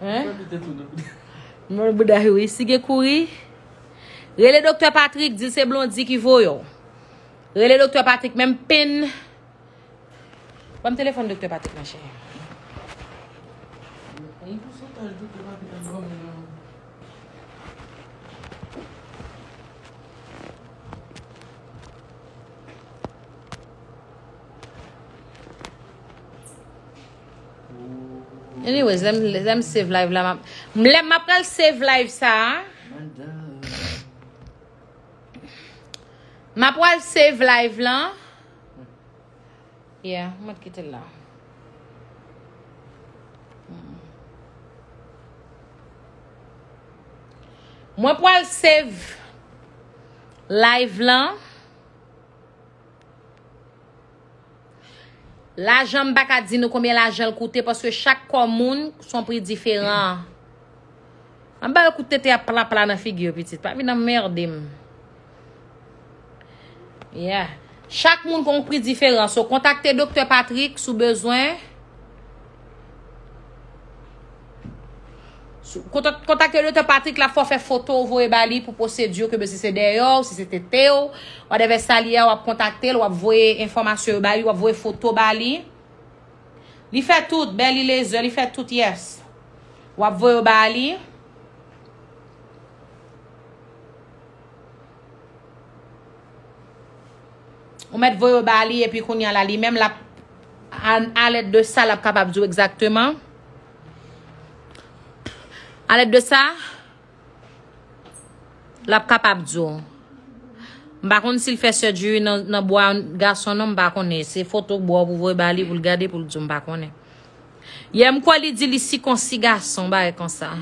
Hein? Mwen bouda wi, si gen kouri, rele Doktè Patrick, di l se Blondy ki voye w. Rele Doktè Patrick, menm pen. Ban m telefòn Doktè Patrick la, cheri. Yon pousantaj Doktè Patrick ap dòmi nan. Anyways, lè m, lè m save live la, m ap, m, lè m ap pral save live sa a. M ap pral save live lan. Yeah, mwen kite l la. Mm. Mwen pral save live lan. Lajan, m pa ka di nou konbyen lajan l koute, paske chak kò moun se yon pri diferan. Anba yo kout tete a pla pla nan figi yo, pitit. Pa vin anmède m. Yeah. Chak moun gon pri diferan. So, kontakte Doktè Patrick si w bezwen. Kontak-, kontakte Doktè Patrick, l ap fè w fè foto, w voye ba li pou pwosedi ke bezwen, se dèyè w, si se tete w, whatever sa li ye, w ap kontakte l, w ap voye enfòmasyon yo ba li, w ap voye foto ba li. Li fè tout, bèl li lezè, li fè tout, yes. W ap voye yo ba li. Ou mèt voye yo ba li, epi kounye a la, li menm, l ap, a, alèd de sa, l ap kapab di w egzakteman. Alèd de sa, l ap kapab di w. M pa konn si l fè surgery nan, nan bwa gason non, m pa konnen. Se foto bwa pou voye ba li, pou l gade, pou l di w, m pa konnen. Yè, m kwè li di li sikonsi gason, bagay konsa.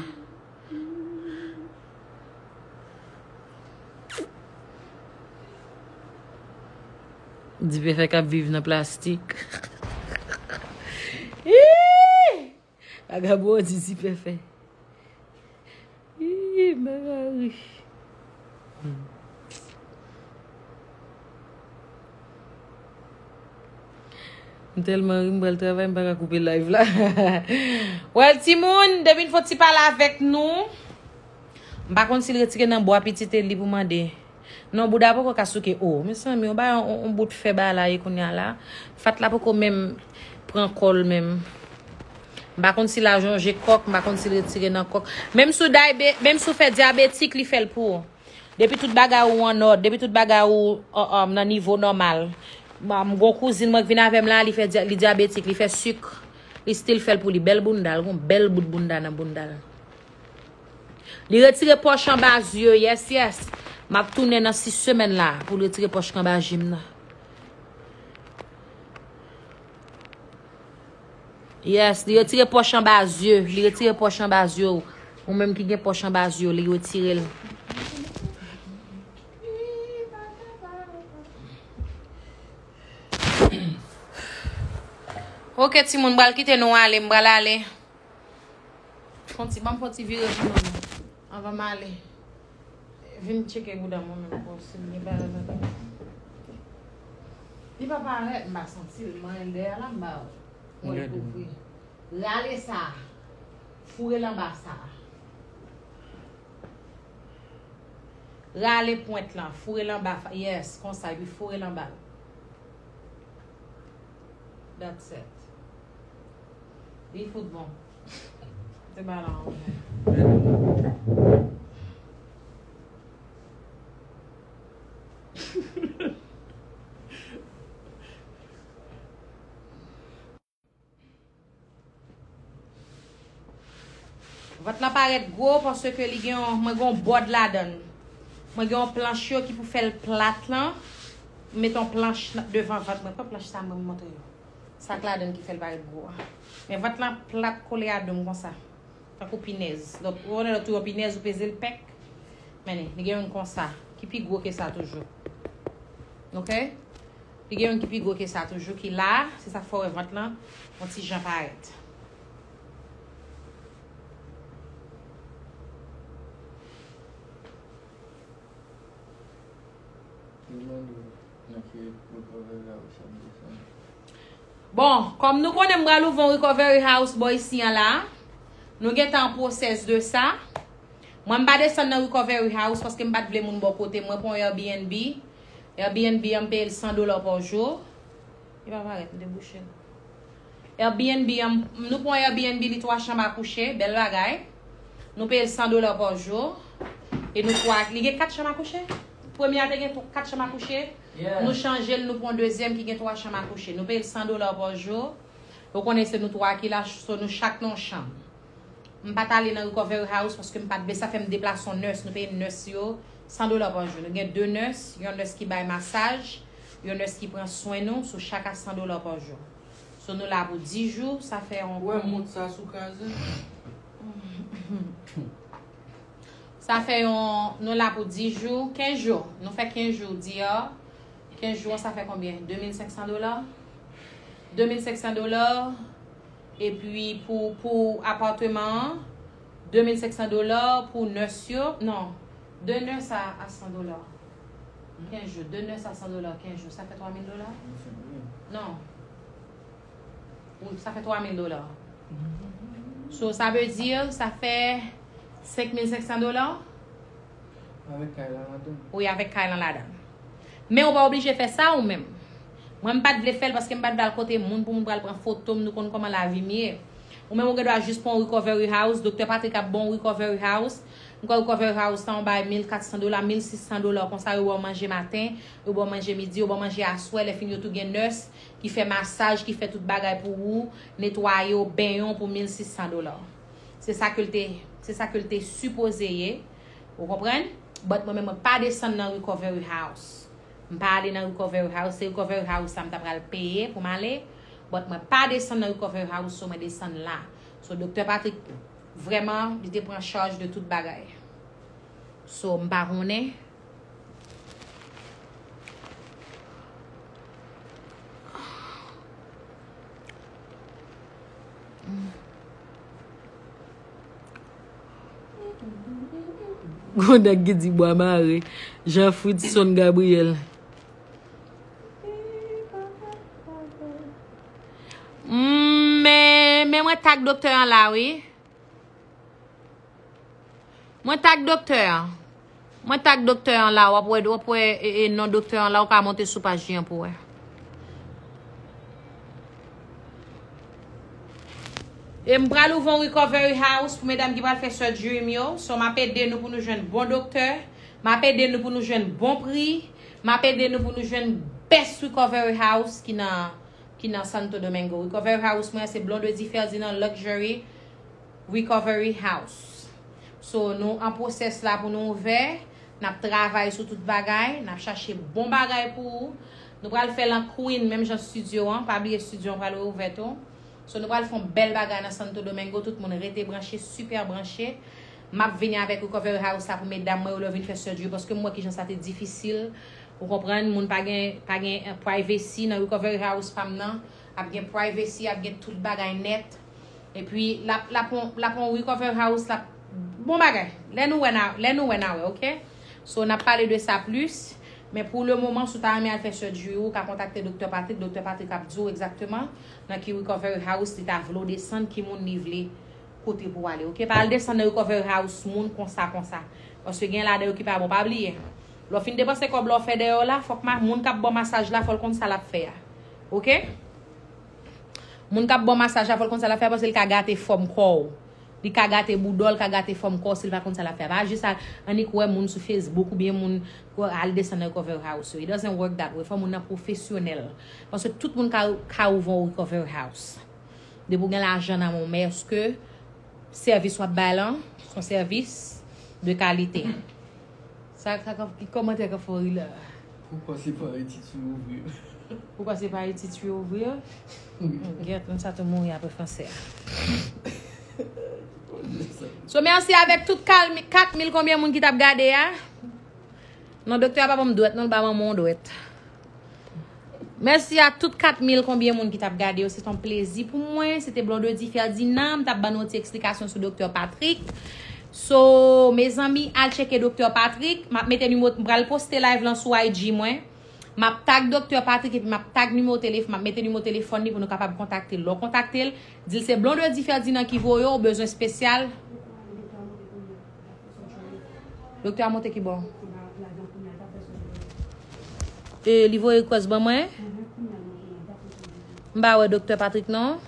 Dipèfè k ap viv nan plastik. Ih! Vagabon di Dipèfè. Ih, Mari. M tèlman ri, m pral travay, m pa ka koupe live la. Well, timoun, depi n fon ti pale avèk nou. M pa konn si l retire nan bwa pitit li pou mande. Non, bouda poko ka souke. O, mezanmi, yon bagay, yon, yon bout fè bagay la ye kounye a la. Fat la poko menm pran kò l menm. M pa konn si l a jonje kòk, m pa konn si l retire nan kòk. Menm si w daybe-, menm si w fè dyabetik, li fè l pou ou. Depi tout bagay ou an nòd, depi tout bagay ou, um, nan nivo nòmal. M, m gon kouzin mwen k vin avè m la, li fè dya-, li dyabetik, li fè sik, li still fè l pou li. Bèl bounda, l gon bèl bout bounda nan bounda l. Li retire pòch anba zye, yes, yes. M ap tounen nan sis semèn la pou l retire pòch k anba je m nan. Yes, li retire pòch anba zye. Li retire pòch anba zye w. Ou menm ki gen pòch anba zye w, li retire l. Ok, timoun, m pral kite nou ale, m pral ale. Fon ti, ban m fon ti vire pou nou. Anvan m ale. Vin tcheke bouda mwen menm pou si m gen bagay ladan. Li pa parèt, m pa santi l. Manyen l dèyè la, m ba ou. Mwen l kouvri. Rale sa. Foure l anba sa. Rale pwent lan. Foure l anba. Yes, konsa. Epi foure l anba. That's it. Li fout bon. Se pa la anyen. Vant lan parèt gwo paske li gen yon, mwen gen yon bòd ladan l. Mwen gen yon planch yo ki pou fè l plat lan. M met yon planch nan, devan vant mwen. Pran planch sa mwen montre yo. Sa k ladan l ki fè l parèt gwo a. Men vant lan plat kole a do m konsa. Tankou pinèz. Donk, ou konnen lè w touye yon pinèz, ou peze l pèk. Men li, li gen youn konsa, ki pi gwo ke sa toujou. Ok? Li gen youn ki pi gwo ke sa toujou, ki la, se sa k fè w wè vant lan yon ti jan parèt. Li mande w nan ki recovery house w ap desann. Bon, kòm nou konnen m pral ouvè yon recovery house bò isi an la, nou gentan an pwosès de sa. Mwen, m pa desann nan recovery house paske m pa t vle moun bò kote m. Mwen pran yon Airbnb. Airbnb an, m peye l san dola pa jou. Li pa parèt, m te bouche l. Airbnb an, nou pran Airbnb, li twa chanm a kouche, bèl bagay. Nou peye l san dola pa jou. E nou twa, li gen kat chanm a kouche? Premye a te gen tw-, kat chanm a kouche. Nou chanje l, nou pran dezyèm ki gen twa chanm a kouche. Nou peye l san dola pa jou. Ou konnen se nou twa ki la, so nou chak nan yon chanm. M pa t ale nan recovery house paske m pa t vle, sa fè m deplase yon nurse, nou peye nurse yo san dola pa jou. Nou gen de nurse, yon nurse ki bay masaj, yon nurse ki pran swen nou, so chak a san dola pa jou. So nou la pou dis jou, sa fè yon... Ou wè mont sa sou kraze? Sa fè yon, nou la pou dis jou, kenz jou. Nou fè kenz jou deyò. Kenz jou an, sa fè konbyen? De mil senk san dola. De mil senk san dola. Epi pou, pou apatman an, de mil senk san dola, pou nurse yo, non, de nurse a, a san dola. Kenz jou, de nurse a san dola, kenz jou, sa fè twa mil dola? Non. Ou, sa fè twa mil dola. So, sa vle di, sa fè senk mil senk san dola? Avèk kay la ladan. Wi, avèk kay lan ladan. Men ou pa oblije fè sa ou menm. Mwen, m pa t vle fè l paske m pa t vle al kote moun pou moun pral pran foto m, nou konn kòman lavi m ye. Ou menm ou gen dwa jis pran yon recovery house, Doktè Patrick ap bon recovery house. M kwè recovery house sa yon bay mil kat san dola, mil sis san dola, konsa yo ba w manje maten, yo ba w manje midi, yo ba w manje aswè, lè fini yo tou gen nurse ki fè masaj, ki fè tout bagay pou ou, netwaye w, benyen w pou mil sis san dola. Se sa ke l te, se sa ke l te sipoze ye. Ou konprann? But mwen menm mwen pa desann nan recovery house. M pa ale nan recovery house, se recovery house sa m ta pral peye pou m ale. But mwen pa desann nan recovery house, so mwen desann la. So Doktè Patrick, vrèman, li te pran chaj de tout bagay. So m pa konnen. Gon nèg ki di bwa mare, Jean Fritson Gabriel. Mm, men, men mwen tag doktè an la, wi. Mwen tag doktè an. Mwen tag doktè an la, w ap wè, w ap wè e, e, non doktè an la, ou ka monte sou paj li an pou wè. E m pral ouvri yon recovery house pou medam ki pral fè surgery m yo. So, m ap ede nou pou nou jwenn bon doktè. M ap ede nou pou nou jwenn bon pri. M ap ede nou pou nou jwenn best recovery house ki nan, ki nan Santo Domingo. Recovery house mwen se Blondedy Ferdinand Luxury Recovery House. So, nou an pwosès la pou nou ouvè. N ap travay sou tout bagay. N ap chache bon bagay pou ou. Nou pral fè l an Queen, menm jan studio an. Pa bliye studio an pral reouvè tou. So, nou pral fè yon bèl bagay nan Santo Domingo. Tout moun rete branche, super branche. M ap vini avèk Recovery House la pou medam mwen yo lè yo vin fè surgery, paske m wè kijan sa te difisil. Ou konprann, moun pa gen, pa gen, eh, privacy nan Recovery House pa m nan. Ap gen privacy, ap gen tout bagay nèt. Epi, l ap, l ap on, l ap on Recovery House, l ap bon bagay. Lè nou wè na, lè nou wè na wè, oke? So, n ap pale de sa plis. Men pou le moman, si w ta renmen al fè surgery, ou ka kontakte Doktè Patrick. Doktè Patrick ap di w egzakteman nan ki Recovery House li ta vle w desann, ki moun li vle kote pou w ale, oke? Pa al desann nan Recovery House moun konsa, konsa. Paske gen ladan yo ki pa bon. Pa bliye, lè w fin depanse kòb la w fè dèyè w la, fòk ma, moun k ap ba w masaj la, fò l konn sa l ap fè a. Oke? Moun k ap ba w masaj la, fò l konn sa l ap fè a, paske l ka gate fòm kò w. Li ka gate boudò, l ka gate fòm kò w si l pa konn sa l ap fè a. Pa jis al annik wè moun sou Facebook oubyen moun al desann nan Recovery House yo. It doesn't work that way. Fò moun nan pwofesyonèl. Paske tout moun ka, ka ouvè yon Recovery House. Depi w gen lajan nan men w, men èske sèvis w ap bay lan, se yon sèvis de kalite? Sa, sa, ki kòmantè k ap fè w ri la? Poukwa se pa Ayiti ti ouvri? Poukwa se pa Ayiti ti ouvri? Wi. Gèt, moun sa tou mouri apre fransè a. So, mèsi avèk tout kat mil konbyen moun ki t ap gade a. Non, doktè a pa ban m dwèt, non, l ba manman w dwèt. Mèsi a tout kat mil konbyen moun ki t ap gade yo. Se t on plezi pou mwen. Se te Blondedy Ferdinand. M t ap ban nou yon ti eksplikasyon sou Doktè Patrick. So, mezanmi, al tcheke Doktè Patrick. M ap mete nimewo, m pral poste live lan sou I G mwen. M ap tag Doktè Patrick epi m ap tag nimewo telefòn, m ap mete nimewo telefòn li pou nou kapab kontakte l. Lè w kontakte l, di l se Blondedy Ferdinand ki voye w, ou bezwen espesyal. Doktè a monte ki bò? E li voye request ban mwen? M pa wè Doktè Patrick non.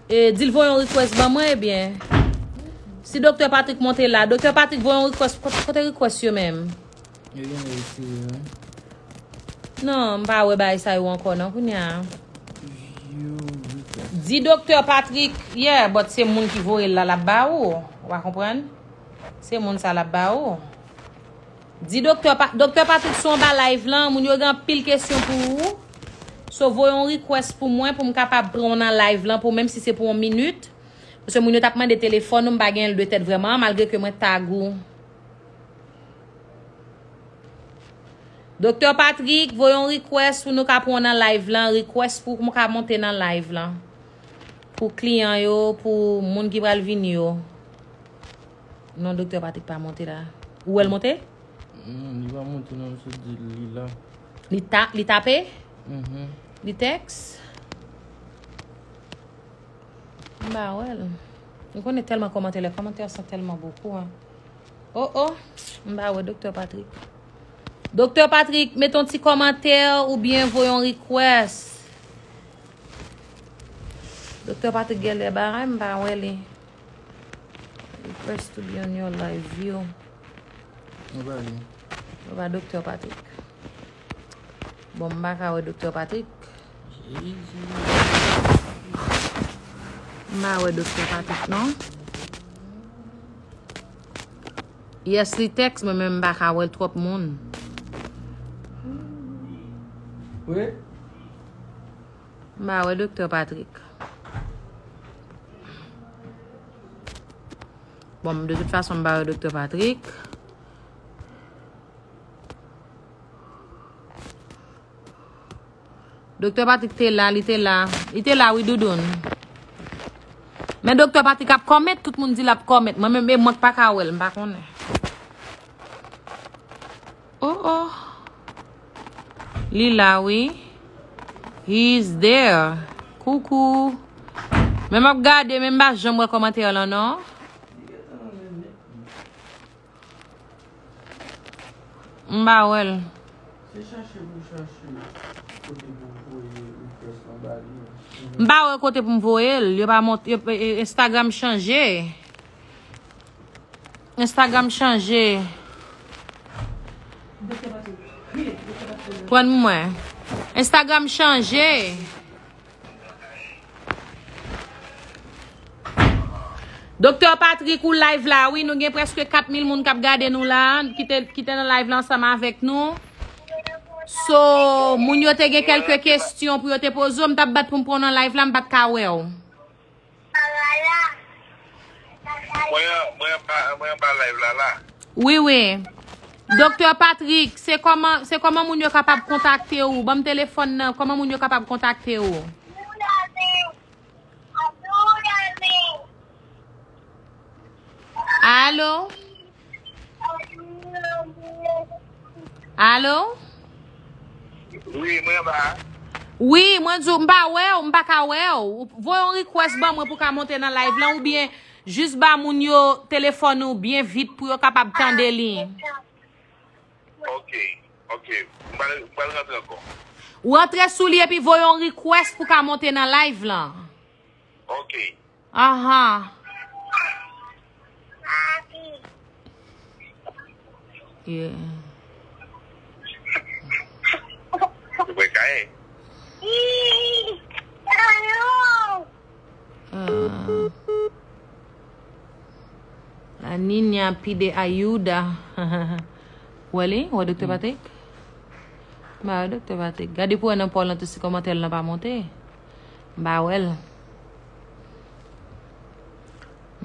E di l voye yon request ban mwen, ebyen. Si Doktè Patrick monte la, Doktè Patrick voye yon request, kote, kote request yo menm? Yo gen retire, wi. Non, m pa wè bagay sa yo ankò non kounye a. View request. Di Doktè Patrick, yeah, but se moun ki voye l la, l ap ba ou. Ou pa konprann? Se moun sa l ap ba ou. Di Doktè Pa-, Doktè Patrick, si w anba live lan, moun yo gen anpil kesyon pou ou. So, voye yon request pou mwen, pou m kapab pran w nan live lan, pou menm si se pou yon minit. Paske moun yo t ap mande telefòn ou, m pa genyen l de tèt vrèman, malgre ke mwen tag ou. Doktè Patrick, voye yon request pou nou ka pran w nan live lan, request pou m ka monte nan live lan. Pou kliyan yo, pou moun ki pral vini yo. Non, Doktè Patrick pa monte la. Ou wè l monte? Non, li pa monte non, m sot di li la. Li ta-, li tape? Mhm. Li tèks? M pa wè l. Ou konnen tèlman kòmantè, lè kòmantè sa tèlman bokou, hein. Oh, oh, m pa wè Doktè Patrick. Doktè Patrick, mete yon ti kòmantè oubyen voye yon request. Doktè Patrick genlè bagay, m pa wè li. Request to be on your live view. Mwen pa li. Mwen pa Doktè Patrick. Bon, m pa ka wè Doktè Patrick. Jezi. M pa wè Doktè Patrick, non. Yes, li tèks mwen, men m pa ka wè l, twòp moun. Wi. M pa wè Doktè Patrick. Bon, de tout fason, m pa wè Doktè Patrick. Doktè Patrick te la, li te la. Li te la, wi, Doudoun. Men Doktè Patrick ap kòmèt, tout moun di l ap kòmèt. Mwen menm, e mwen k pa ka wè l, m pa konnen. Oh, oh. Li la, wi. He's there. Coucou. Men m ap gade, men m pa janm wè kòmantè lan, non. M pa wè l. Se chache pou chache kote pou voye request lan ba li. M pa wè kote pou m voye l. Yo pa mont, yo, e, e, Instagram chanje. Instagram chanje. Pran mwen. Instagram chanje. Doktè Patrick, ou live la, wi, nou gen prèske kat mil moun k ap gade nou la, ki te, ki te nan live la ansanm avèk nou. So, moun yo te gen kèlke kesyon pou yo te poze w, m t ap bat pou m pran w nan live la, m pa t ka wè w. Mwen, mwen anba, mwen anba live la, la. Wi, wi. Doktè Patrick, se kòman, se kòman moun yo kapab kontakte w? Ban m telefòn nan, kòman moun yo kapab kontakte w? Alo? Alo? Wi, mwen anba. Wi, mwen di w, m pa wè w, m pa ka wè w. Voye yon request ban mwen pou w ka monte nan live lan, oubyen jis ba moun yo telefòn ou byen vit pou yo kapab tande li. Ok, ok. M pral, m pral rantre ankò. Rantre sou li epi voye yon request pou w ka monte nan live lan. Ok. Ahan. Yeah. Ou wè kay? Ah. La niña pide ayuda. Wè li? Wè Doktè Patrick? M pa wè Doktè Patrick. Gade pou wè nan pòl lan tou si kòmantè l lan pa monte. M pa wè l.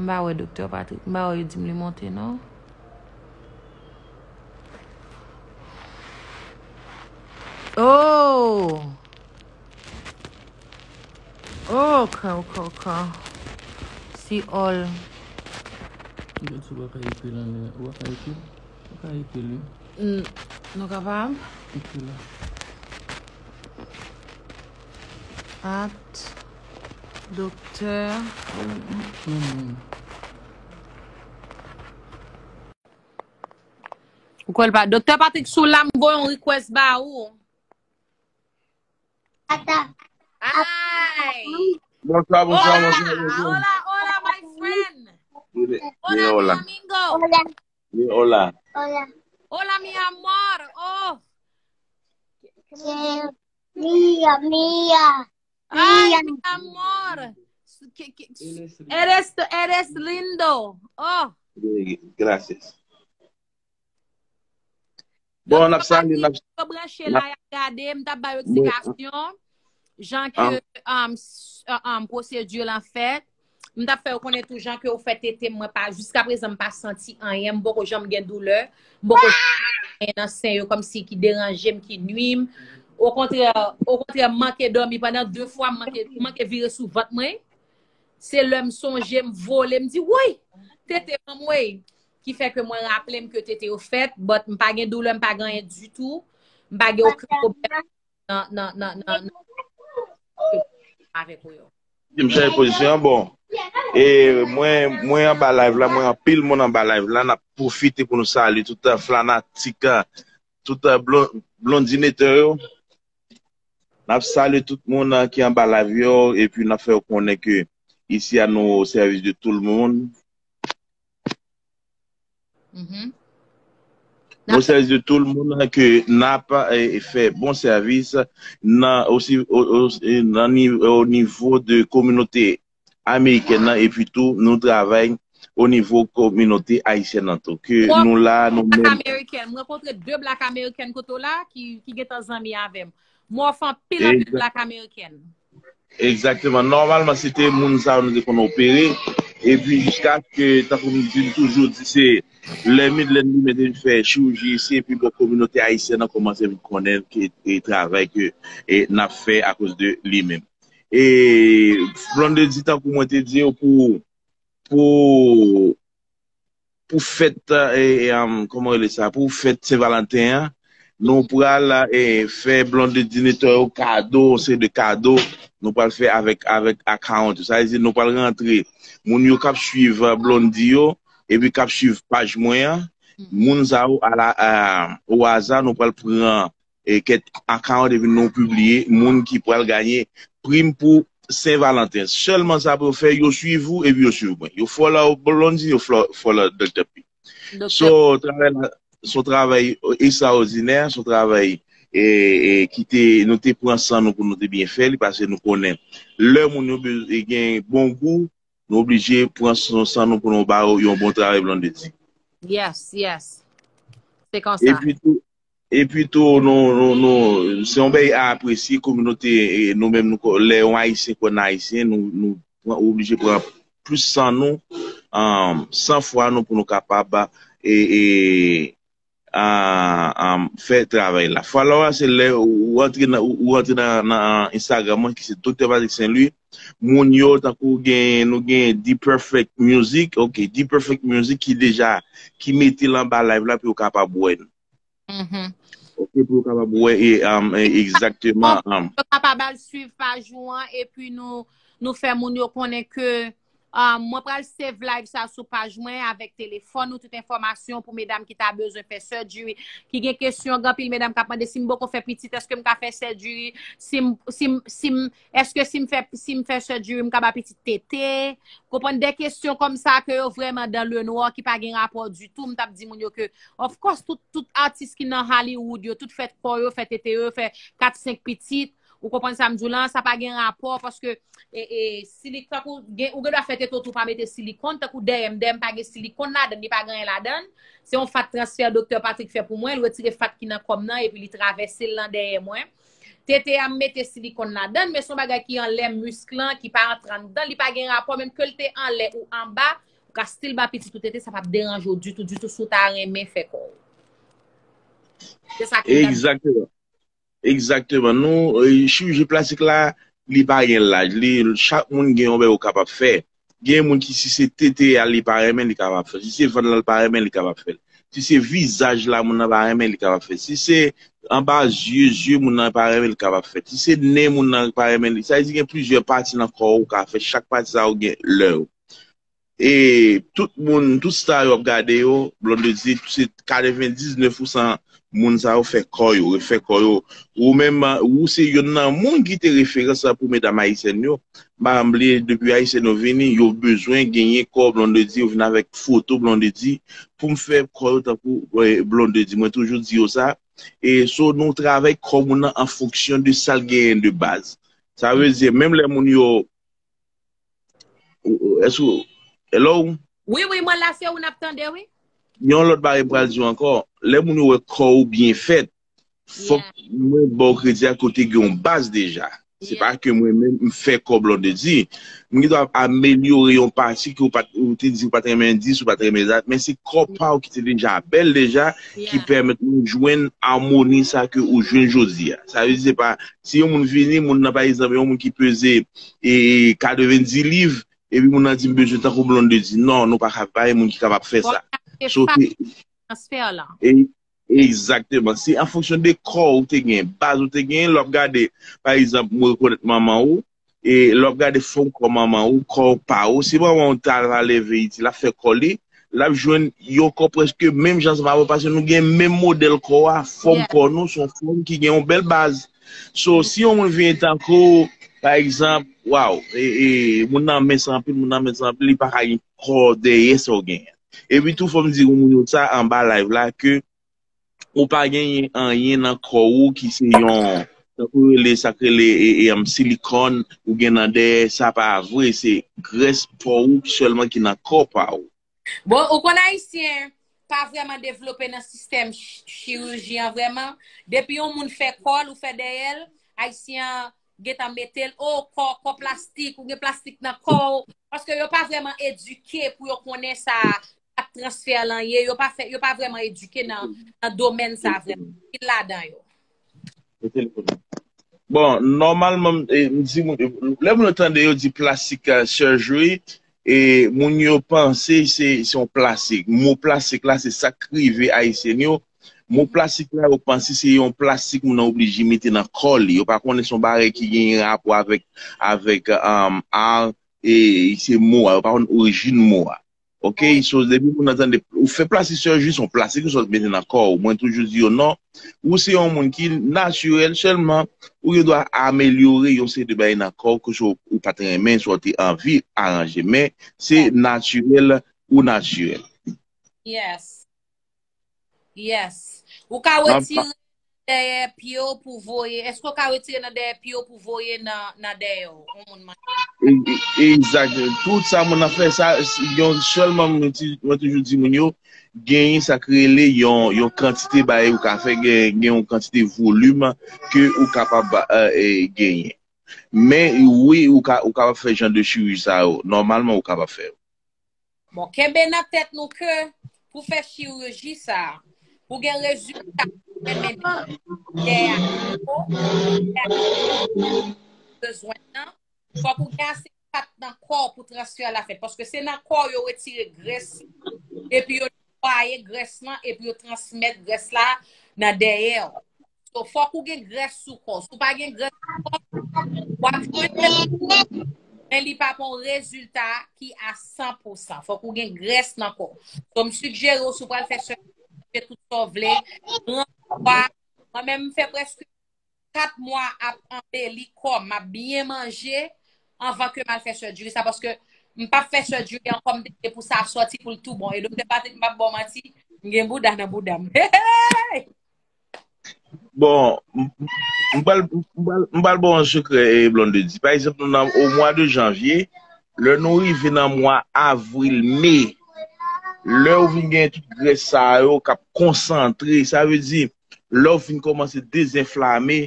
M pa wè Doktè Patrick. M pa wè yo di m li monte, non. Oh! Oh, ok, ok, ok. See all. Gad si w pa ka ekri l anlè. Ou pa ka ekri l? Ou ka ekri l, wi. Mm, nou kapab? Ekri la. At Doktè. Mm, mm. Ou kwè l pa? Doktè Patrick sou la, m voye yon request ba ou. Ay! Bonswa, bonswa, bonswa, bonswa. Hola, hola, my friend. Hola, mi amigo. Hola. Mi hola. Hola. Hola, mi amor. Oh. Mía, mía. Ay, mi amor. Eres, eres lindo. Oh. Gracias. Bon, n ap salye, n ap, yo branche la, y ap gade, m t ap ba yo eksplikasyon, jan ke, um, s-, uh, um, pwosedi lan fèt. M t ap fè yo konnen tou jan ke yo fè tete m, mwen pa, jiska prezan, m pa santi anyen, m poko janm gen doulè, m poko janm gen anyen nan sen yo, kòmsi ki deranje m, ki nwi m. Okontrè, okontrè, m manke dòmi pandan de fwa, m manke, m manke vire sou vant mwen. Se lè m sonje, m vole, m di, woy! Tete m anmwey! Ki fè ke mwen raple m ke tete yo fèt, but m pa gen doulè, m pa gen anyen ditou. M pa gen okenn pwoblèm nan, nan, nan, nan, nan avèk ou yo. Di m chanje pozisyon an, bon. E mwen, mwen anba live la, mwen anpil moun anba live la, n ap pwofite pou nou salye tout, uh, fanatik, uh, tout, uh, Blon- Blondinator yo. N ap salye tout moun, uh, ki anba live yo, epi n ap fè yo konnen ke isi a nou o sèvis de tout moun. Mhm. Nou o sèvis de tout moun, uh, ke n ap, eh, fè bon sèvis nan osi o- o- nan ni- o nivo de kominote amerikèn nan, epi tou nou travay o nivo kominote ayisyèn nan tou. Ke nou la, nou Black menm. American. M rankontre de Black American kote w la ki, ki gentan zanmi avè m. M ofè anpil anpil Egza- Black American. Egzakteman. Nòmalman, se te moun sa yo nou te konn opere. Epi jiskaske, tankou m di, m toujou di, se lè Midland li menm te vin fè chiriji isi, epi bon, kominote ayisyèn nan kòmanse vin konnen ke e travay ke e n ap fè akoz de li menm. E Blondedy, tankou mwen te di yo, pou pou pou fèt, e, e, um, kòman rele sa, pou fèt Sen Valanten an, nou pral, e, fè Blondedy Netò yo kado, yon seri de kado, nou pral fè avèk, avèk account. Sa vle di nou pral rantre moun yo k ap swiv, uh, Blondedy yo, epi k ap swiv paj mwen an, moun sa yo ala, uh, o aza, nou pral pran e kèk account epi nou pibliye moun ki pral genyen prim pou Sen Valanten. Sèlman sa pou yo fè, yo swiv ou epi yo swiv mwen. Yo follow Blondedy, yo flo- follow Doktè P. Doktè So, travay la, se yon travay ekstraòdinè, se yon travay e, e, ki te, nou te pran san nou pou nou te byen fè li, paske nou konnen lè moun yo bez- e gen bon gou, nou oblije pran san san nou pou nou ba yo yon bon travay Blondedy. Yes, yes. Se konsa. Epi tou, epi tou, nou, nou, nou, se yon bagay a apresye, kominote, e, nou menm, nou, ko- lè yon Ayisyen konn Ayisyen, nou, nou pran- oblije pran plis san nou, um, san fwa nou pou nou kapab, e, e, a, a, fè travay la. Fwa la, se lè ou rantre nan, ou rantre nan, nan Instagram mwen, ki se Doktè Patrick Saint Louis, moun yo, tankou gen, nou gen The Perfect Music, ok, The Perfect Music ki deja, ki mete l anba live la pou yo kapab wè n. Mhm. Ok, pou yo kapab wè, e, um, e, egzakteman. Um, Yo kapab al swiv paj ou an, epi nou, nou fè moun yo konnen ke, um, mwen pral save live sa sou paj mwen avèk telefòn ou tout enfòmasyon pou medam ki ta bezwen fè surgery, ki gen kesyon, gen anpil medam k ap mande si m poko fè pitit, èske m ka fè surgery, si m, si m, si m, èske si m fè, si m fè surgery, m ka ba pitit tete, konprann de kesyon kòm sa ke yo vrèman dan le nwa, ki pa gen rapò ditou, m t ap di moun yo ke, of course, tout, tout atis ki nan Hollywood yo, tout fè kò yo, fè tete yo, fè kat, senk pitit, ou konprann sa m di w lan, sa pa gen rapò, paske, e, e, silik-, tankou gen, ou gen dwa fè tete w tou pa mete silikòn, tankou dèyè m, dèyè m pa gen silikòn ladan l, li pa gen anyen ladan l. Se yon fat transfè Doktè Patrick fè pou mwen, l retire fat ki nan kò m nan, epi li travèse l nan dèyè mwen. Tete a m mete silikòn ladan l, men se yon bagay ki anlè misk lan, ki pa antre anndan, li pa gen rapò, menm ke l te anlè ou anba, ou ka still ba pitit ou tete, sa p ap deranje w ditou, ditou, si w ta renmen fè kò w. Se sa ki Egzakteman. Egzakteman. Nou, e, chiriji plastik la, li pa gen laj. Li, chak moun gen yon bagay ou kapab fè. Gen moun ki, si se tete a li pa renmen, li kapab fè. Si se vant la, li pa renmen, li kapab fè. Si se vizaj la, moun nan pa renmen, li kapab fè. Si se anba zye, zye moun nan pa renmen, li kapab fè. Si se nen moun nan pa renmen, li. Sa vle di gen plizyè pati nan kò ou ka fè. Chak pati sa yo gen lè yo. E tout moun, tout star yo ap gade yo, Blondedy, se katrevendiznèf pousan moun sa yo fè kò yo, refè kò yo. Ou menm, ou se youn nan moun ki te referans la pou medam ayisyèn yo. M pa janm bliye, depi ayisyèn yo vini, yo bezwen genyen kò Blondedy, yo vin avèk foto Blondedy pou m fè kò yo tankou, e, Blondedy. Mwen toujou di yo sa. E so nou travay kò moun nan an fonksyon de sa l genyen de baz. Sa vle di, menm lè moun yo, ou- ou- èske ou- hello? Wi, wi, mwen la, se ou n ap tande, wi. Yon lòt bagay m pral di w ankò. Lè moun yo wè kò ou byen fèt, fòk mwen ba w kredi a kote gen yon baz deja. Se pa ke mwen menm m fè kò Blondedy. M gen dwa amelyore yon pati ke ou pa t, ou te di ou pa t renmen dis, ou pa t renmen dat, men se kò pa w ki te deja bèl deja, ki pèmèt nou jwenn amoni sa ke ou jwenn jodi a. Sa vle di se pa, si yon moun vini, moun nan pa egzanp, yon moun ki peze, e, katrevendiz liv, epi moun nan di m bezwen tankou Blondedy. Non, nou pa ka bay moun ki kapab fè sa. So, se Transfè la. E, egzakteman. Se an fonksyon de kò ou te gen, baz ou te gen, lè w ap gade, pa egzanp, mwen rekonèt manman ou, E lè w ap gade fòm kò manman ou, kò pa ou, si manman ou ta va leve iti, l ap fè kò li, l ap jwenn yon kò prèske menm jan ansanm avè w, paske nou gen menm modèl kò a, fòm kò nou, se yon fòm ki gen yon bèl baz. So, si yon moun vini tankou w, pa egzanp, waw, e, e, moun nan mens anpil, moun nan mens anpil, li pa ka gen kò dèyè sa w genyen. Epi tou, fò m di moun yo sa anba live la, ke ou pa genyen anyen nan kò ou ki se yon, tankou yo rele sa k rele, e, e, um, silikòn, ou gen nan dèyè, sa pa vre, se grès pa w sèlman ki nan kò pa w. Bon, ou konn Ayisyen pa vrèman devlope nan sistèm ch- chiriji an vrèman. Depi yon moun fè kò l ou fè dèyè l, Ayisyen an gentan mete l, o, kò, kò plastik, ou gen plastik nan kò w. Paske yo pa vrèman edike pou yo konnen sa, sa transfè lan ye. Yo pa fè, yo pa vrèman edike nan, nan domèn sa vrèman. Ki ladan yo. Bon, nòmalman, e, m di moun, lè moun yo tande yo di plastic, uh, surgery, e moun yo panse se se yon plastik. Mo plastik la, se sa k rive Ayisyen yo. Mo plastik la, yo panse se yon plastik moun nan oblije mete nan kò li. Yo pa konnen se yon bagay ki gen rapò avèk, avèk, um, ar, e se mo a. Yo pa konn orijin mo a. Ok, so depi moun nan tande, ou fè plastik surgery, se yon plastik ou sot mete nan kò w. Mwen toujou di yo non, ou se yon moun ki natirèl sèlman, ou gen dwa amelyore yon seri de bagay nan kò w ke so ou pa t renmen, so w te anvi aranje, men se natirèl ou natirèl. Yes. Yes. Ou ka retire nan dèyè pye w pou voye. Èske ou ka retire nan dèyè pye w pou voye nan, nan dèyè w? Yon moun mande. Egzak. Tout sa moun nan fè, sa, yon sèlman mwen ti- mwen toujou di moun yo, genyen sa k rele yon, yon kantite bagay ou ka fè, gen, gen yon kantite volim ke ou kapab, e, genyen. Men wi, ou ka, ou kapab fè jan de chiriji sa yo. Nòmalman, ou kapab fè yo. Bon, kenbe nan tèt nou ke pou fè chiriji sa, pou gen rezilta, men dèyè a, bezwen nan, fòk ou gen ase fat nan kò w pou transfè la fèt. Paske se nan kò w yo retire grès, epi yo netwaye grès lan, epi yo transmèt grès la nan dèyè w. So, fòk ou gen grès sou kò w. Si w pa gen grès sou kò w, w ap jwenn rezilta, men li p ap yon rezilta ki a san pou san. Fòk ou gen grès nan kò w. So, m sijere w, si w pral fè sèjeri, fè tout sa w vle, pran pwa. Mwen menm, m fè prèske kat mwa ap anbeli kò m, m ap byen manje anvan ke m al fè sèjeri sa, paske m p ap fè sèjeri ankò, m te vle pou sa sòti pou l tou bon. E Doktè Patrick, m p ap ba w manti, m gen bouda nan bouda m. Hey! Bon, m m pral m pral- m pral ba w yon sekrè, e, Blondedy. Pa egzanp, nou nan o mwa de janvye, lè nou rive nan mwa avril, me, lè ou vin gen tout grès sa yo k ap konsantre, sa vle di, lè ou fin kòmanse dezenflame,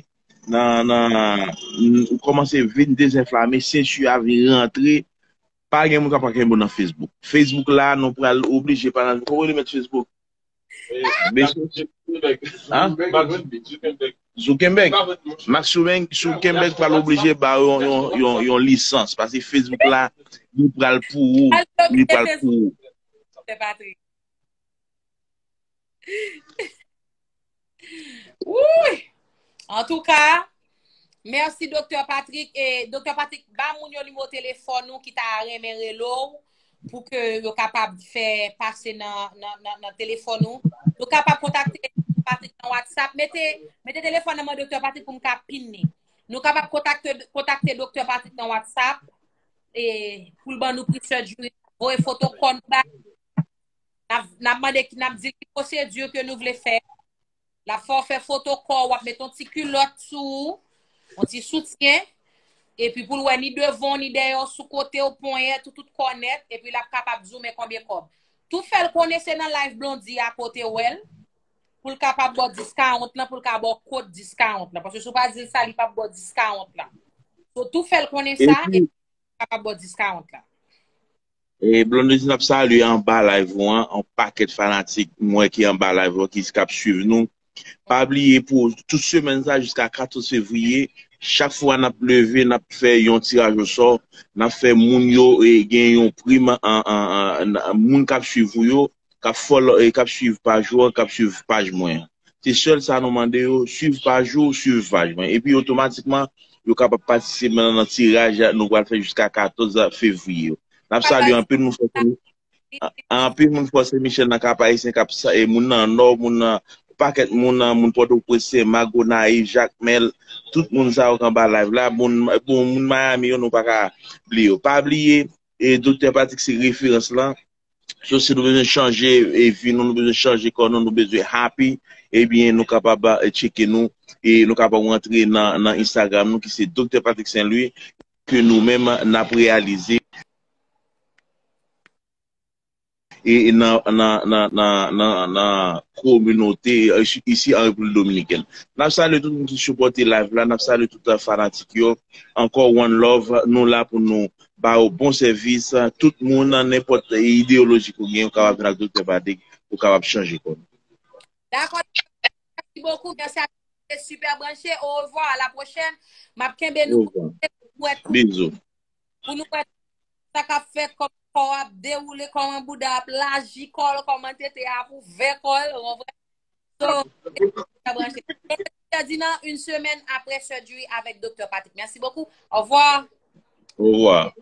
nan, nan, ou kòmanse vin dezenflame, senti a vin rantre, pa gen moun k ap kenbe w nan Facebook. Facebook la, nou pral oblije pa nan, kòman yo mèt Facebook? Bezwen. Hein? Zuckerberg. Mark Zuckerberg. Mark Zuckerberg pral oblije ba yo yon, yon, yon, yon lisans. Paske Facebook la, li pral pou ou. Li pral pou ou. Wouy! Antouka, mèsi Doktè Patrick. E Doktè Patrick, ba moun yo nimewo telefòn ou ki ta renmen rele w pou ke yo kapab fè pase nan, nan, nan, nan telefòn ou. Nou kapab kontakte Patrick nan WhatsApp. Mete, mete telefòn nan men Doktè Patrick pou m ka pin li. Nou kapab kontakte, kontakte Doktè Patrick nan WhatsApp, e, pou l ban nou pre-surgery. Voye foto kò nou ba li. N ap, n ap mande, n ap di l ki pwosedi ke nou vle fè. L ap fè w fè foto kò w, w ap met yon ti kilòt sou ou, yon ti soutyen, epi pou l wè ni devan w, ni dèyè w, sou kote w, ponyèt ou, tout kò nèt, epi l ap kapab di w men konbyen kòb. Tou fè l konnen se nan live Blondy a ke w te wè l, pou l kapab ba w discount lan, pou l ka ba w kòd discount lan. Paske si w pa di l sa, li p ap ba w discount lan. So, tou fè l konnen sa, epi kapab ba w discount lan. E Blondedy, n ap salye anba live ou an, yon pakèt fanatik m wè ki anba live ou an, ki k ap swiv nou. Pa bliye pou tout semèn sa jiska katòz fevriye, chak fwa n ap leve, n ap fè yon tiraj osò, n ap fè moun yo, e, gen yon prim an, an, an, an, moun k ap swiv ou yo, k ap follow, e, k ap swiv paj ou an, k ap swiv paj mwen an. Se sèl sa nou mande yo, swiv paj ou, swiv paj mwen. Epi otomatikman, yo kapab patisipe nan, nan tiraj nou pral fè jiska katòz fevriye yo. N ap salye anpil moun fò se, a- anpil moun fò se Michel nan Kap Ayisyen k ap sa- e moun nan Nò, moun nan pakèt moun nan, moun Pòtoprens, Senmak, Gonayiv, Jakmèl, tout moun sa yo k anba live la, moun, bon, moun Miami yo, nou pa ka bliye yo. Pa bliye, e Doktè Patrick se referans lan. So, si nou bezwen chanje e vi nou, nou bezwen chanje kò nou, nou bezwen happy, ebyen, nou kapab e, tcheke nou, e nou kapab rantre nan, nan Instagram nou, ki se Doktè Patrick Saint Louis, ke nou menm n ap reyalize e nan, nan, nan, nan, nan, nan kominote e, isi an Repiblik Dominikèn. N ap salye tout moun ki sipòte live la, n ap salye tout fanatik yo. Ankò, one love, nou la pou nou ba yo bon sèvis. Tout moun, nenpòt ideyoloji ke w gen, ou kapab vin ak Doktè Patrick, ou kapab chanje kò nou. Dakò. Mèsi bokou. Mèsi a tout. Super branché. Au revoir. À la prochaine. M ap kenbe nou. Bizou. Pou nou wè sa k ap fèt, kòman kò ap dewoule, kòman bouda ap laji kò l, kòman tete a ap ouvè kò l, ou konprann? So, Ferdinand, une semaine après surgery avec Doktè Patrick. Merci beaucoup. Au revoir. Au revoir.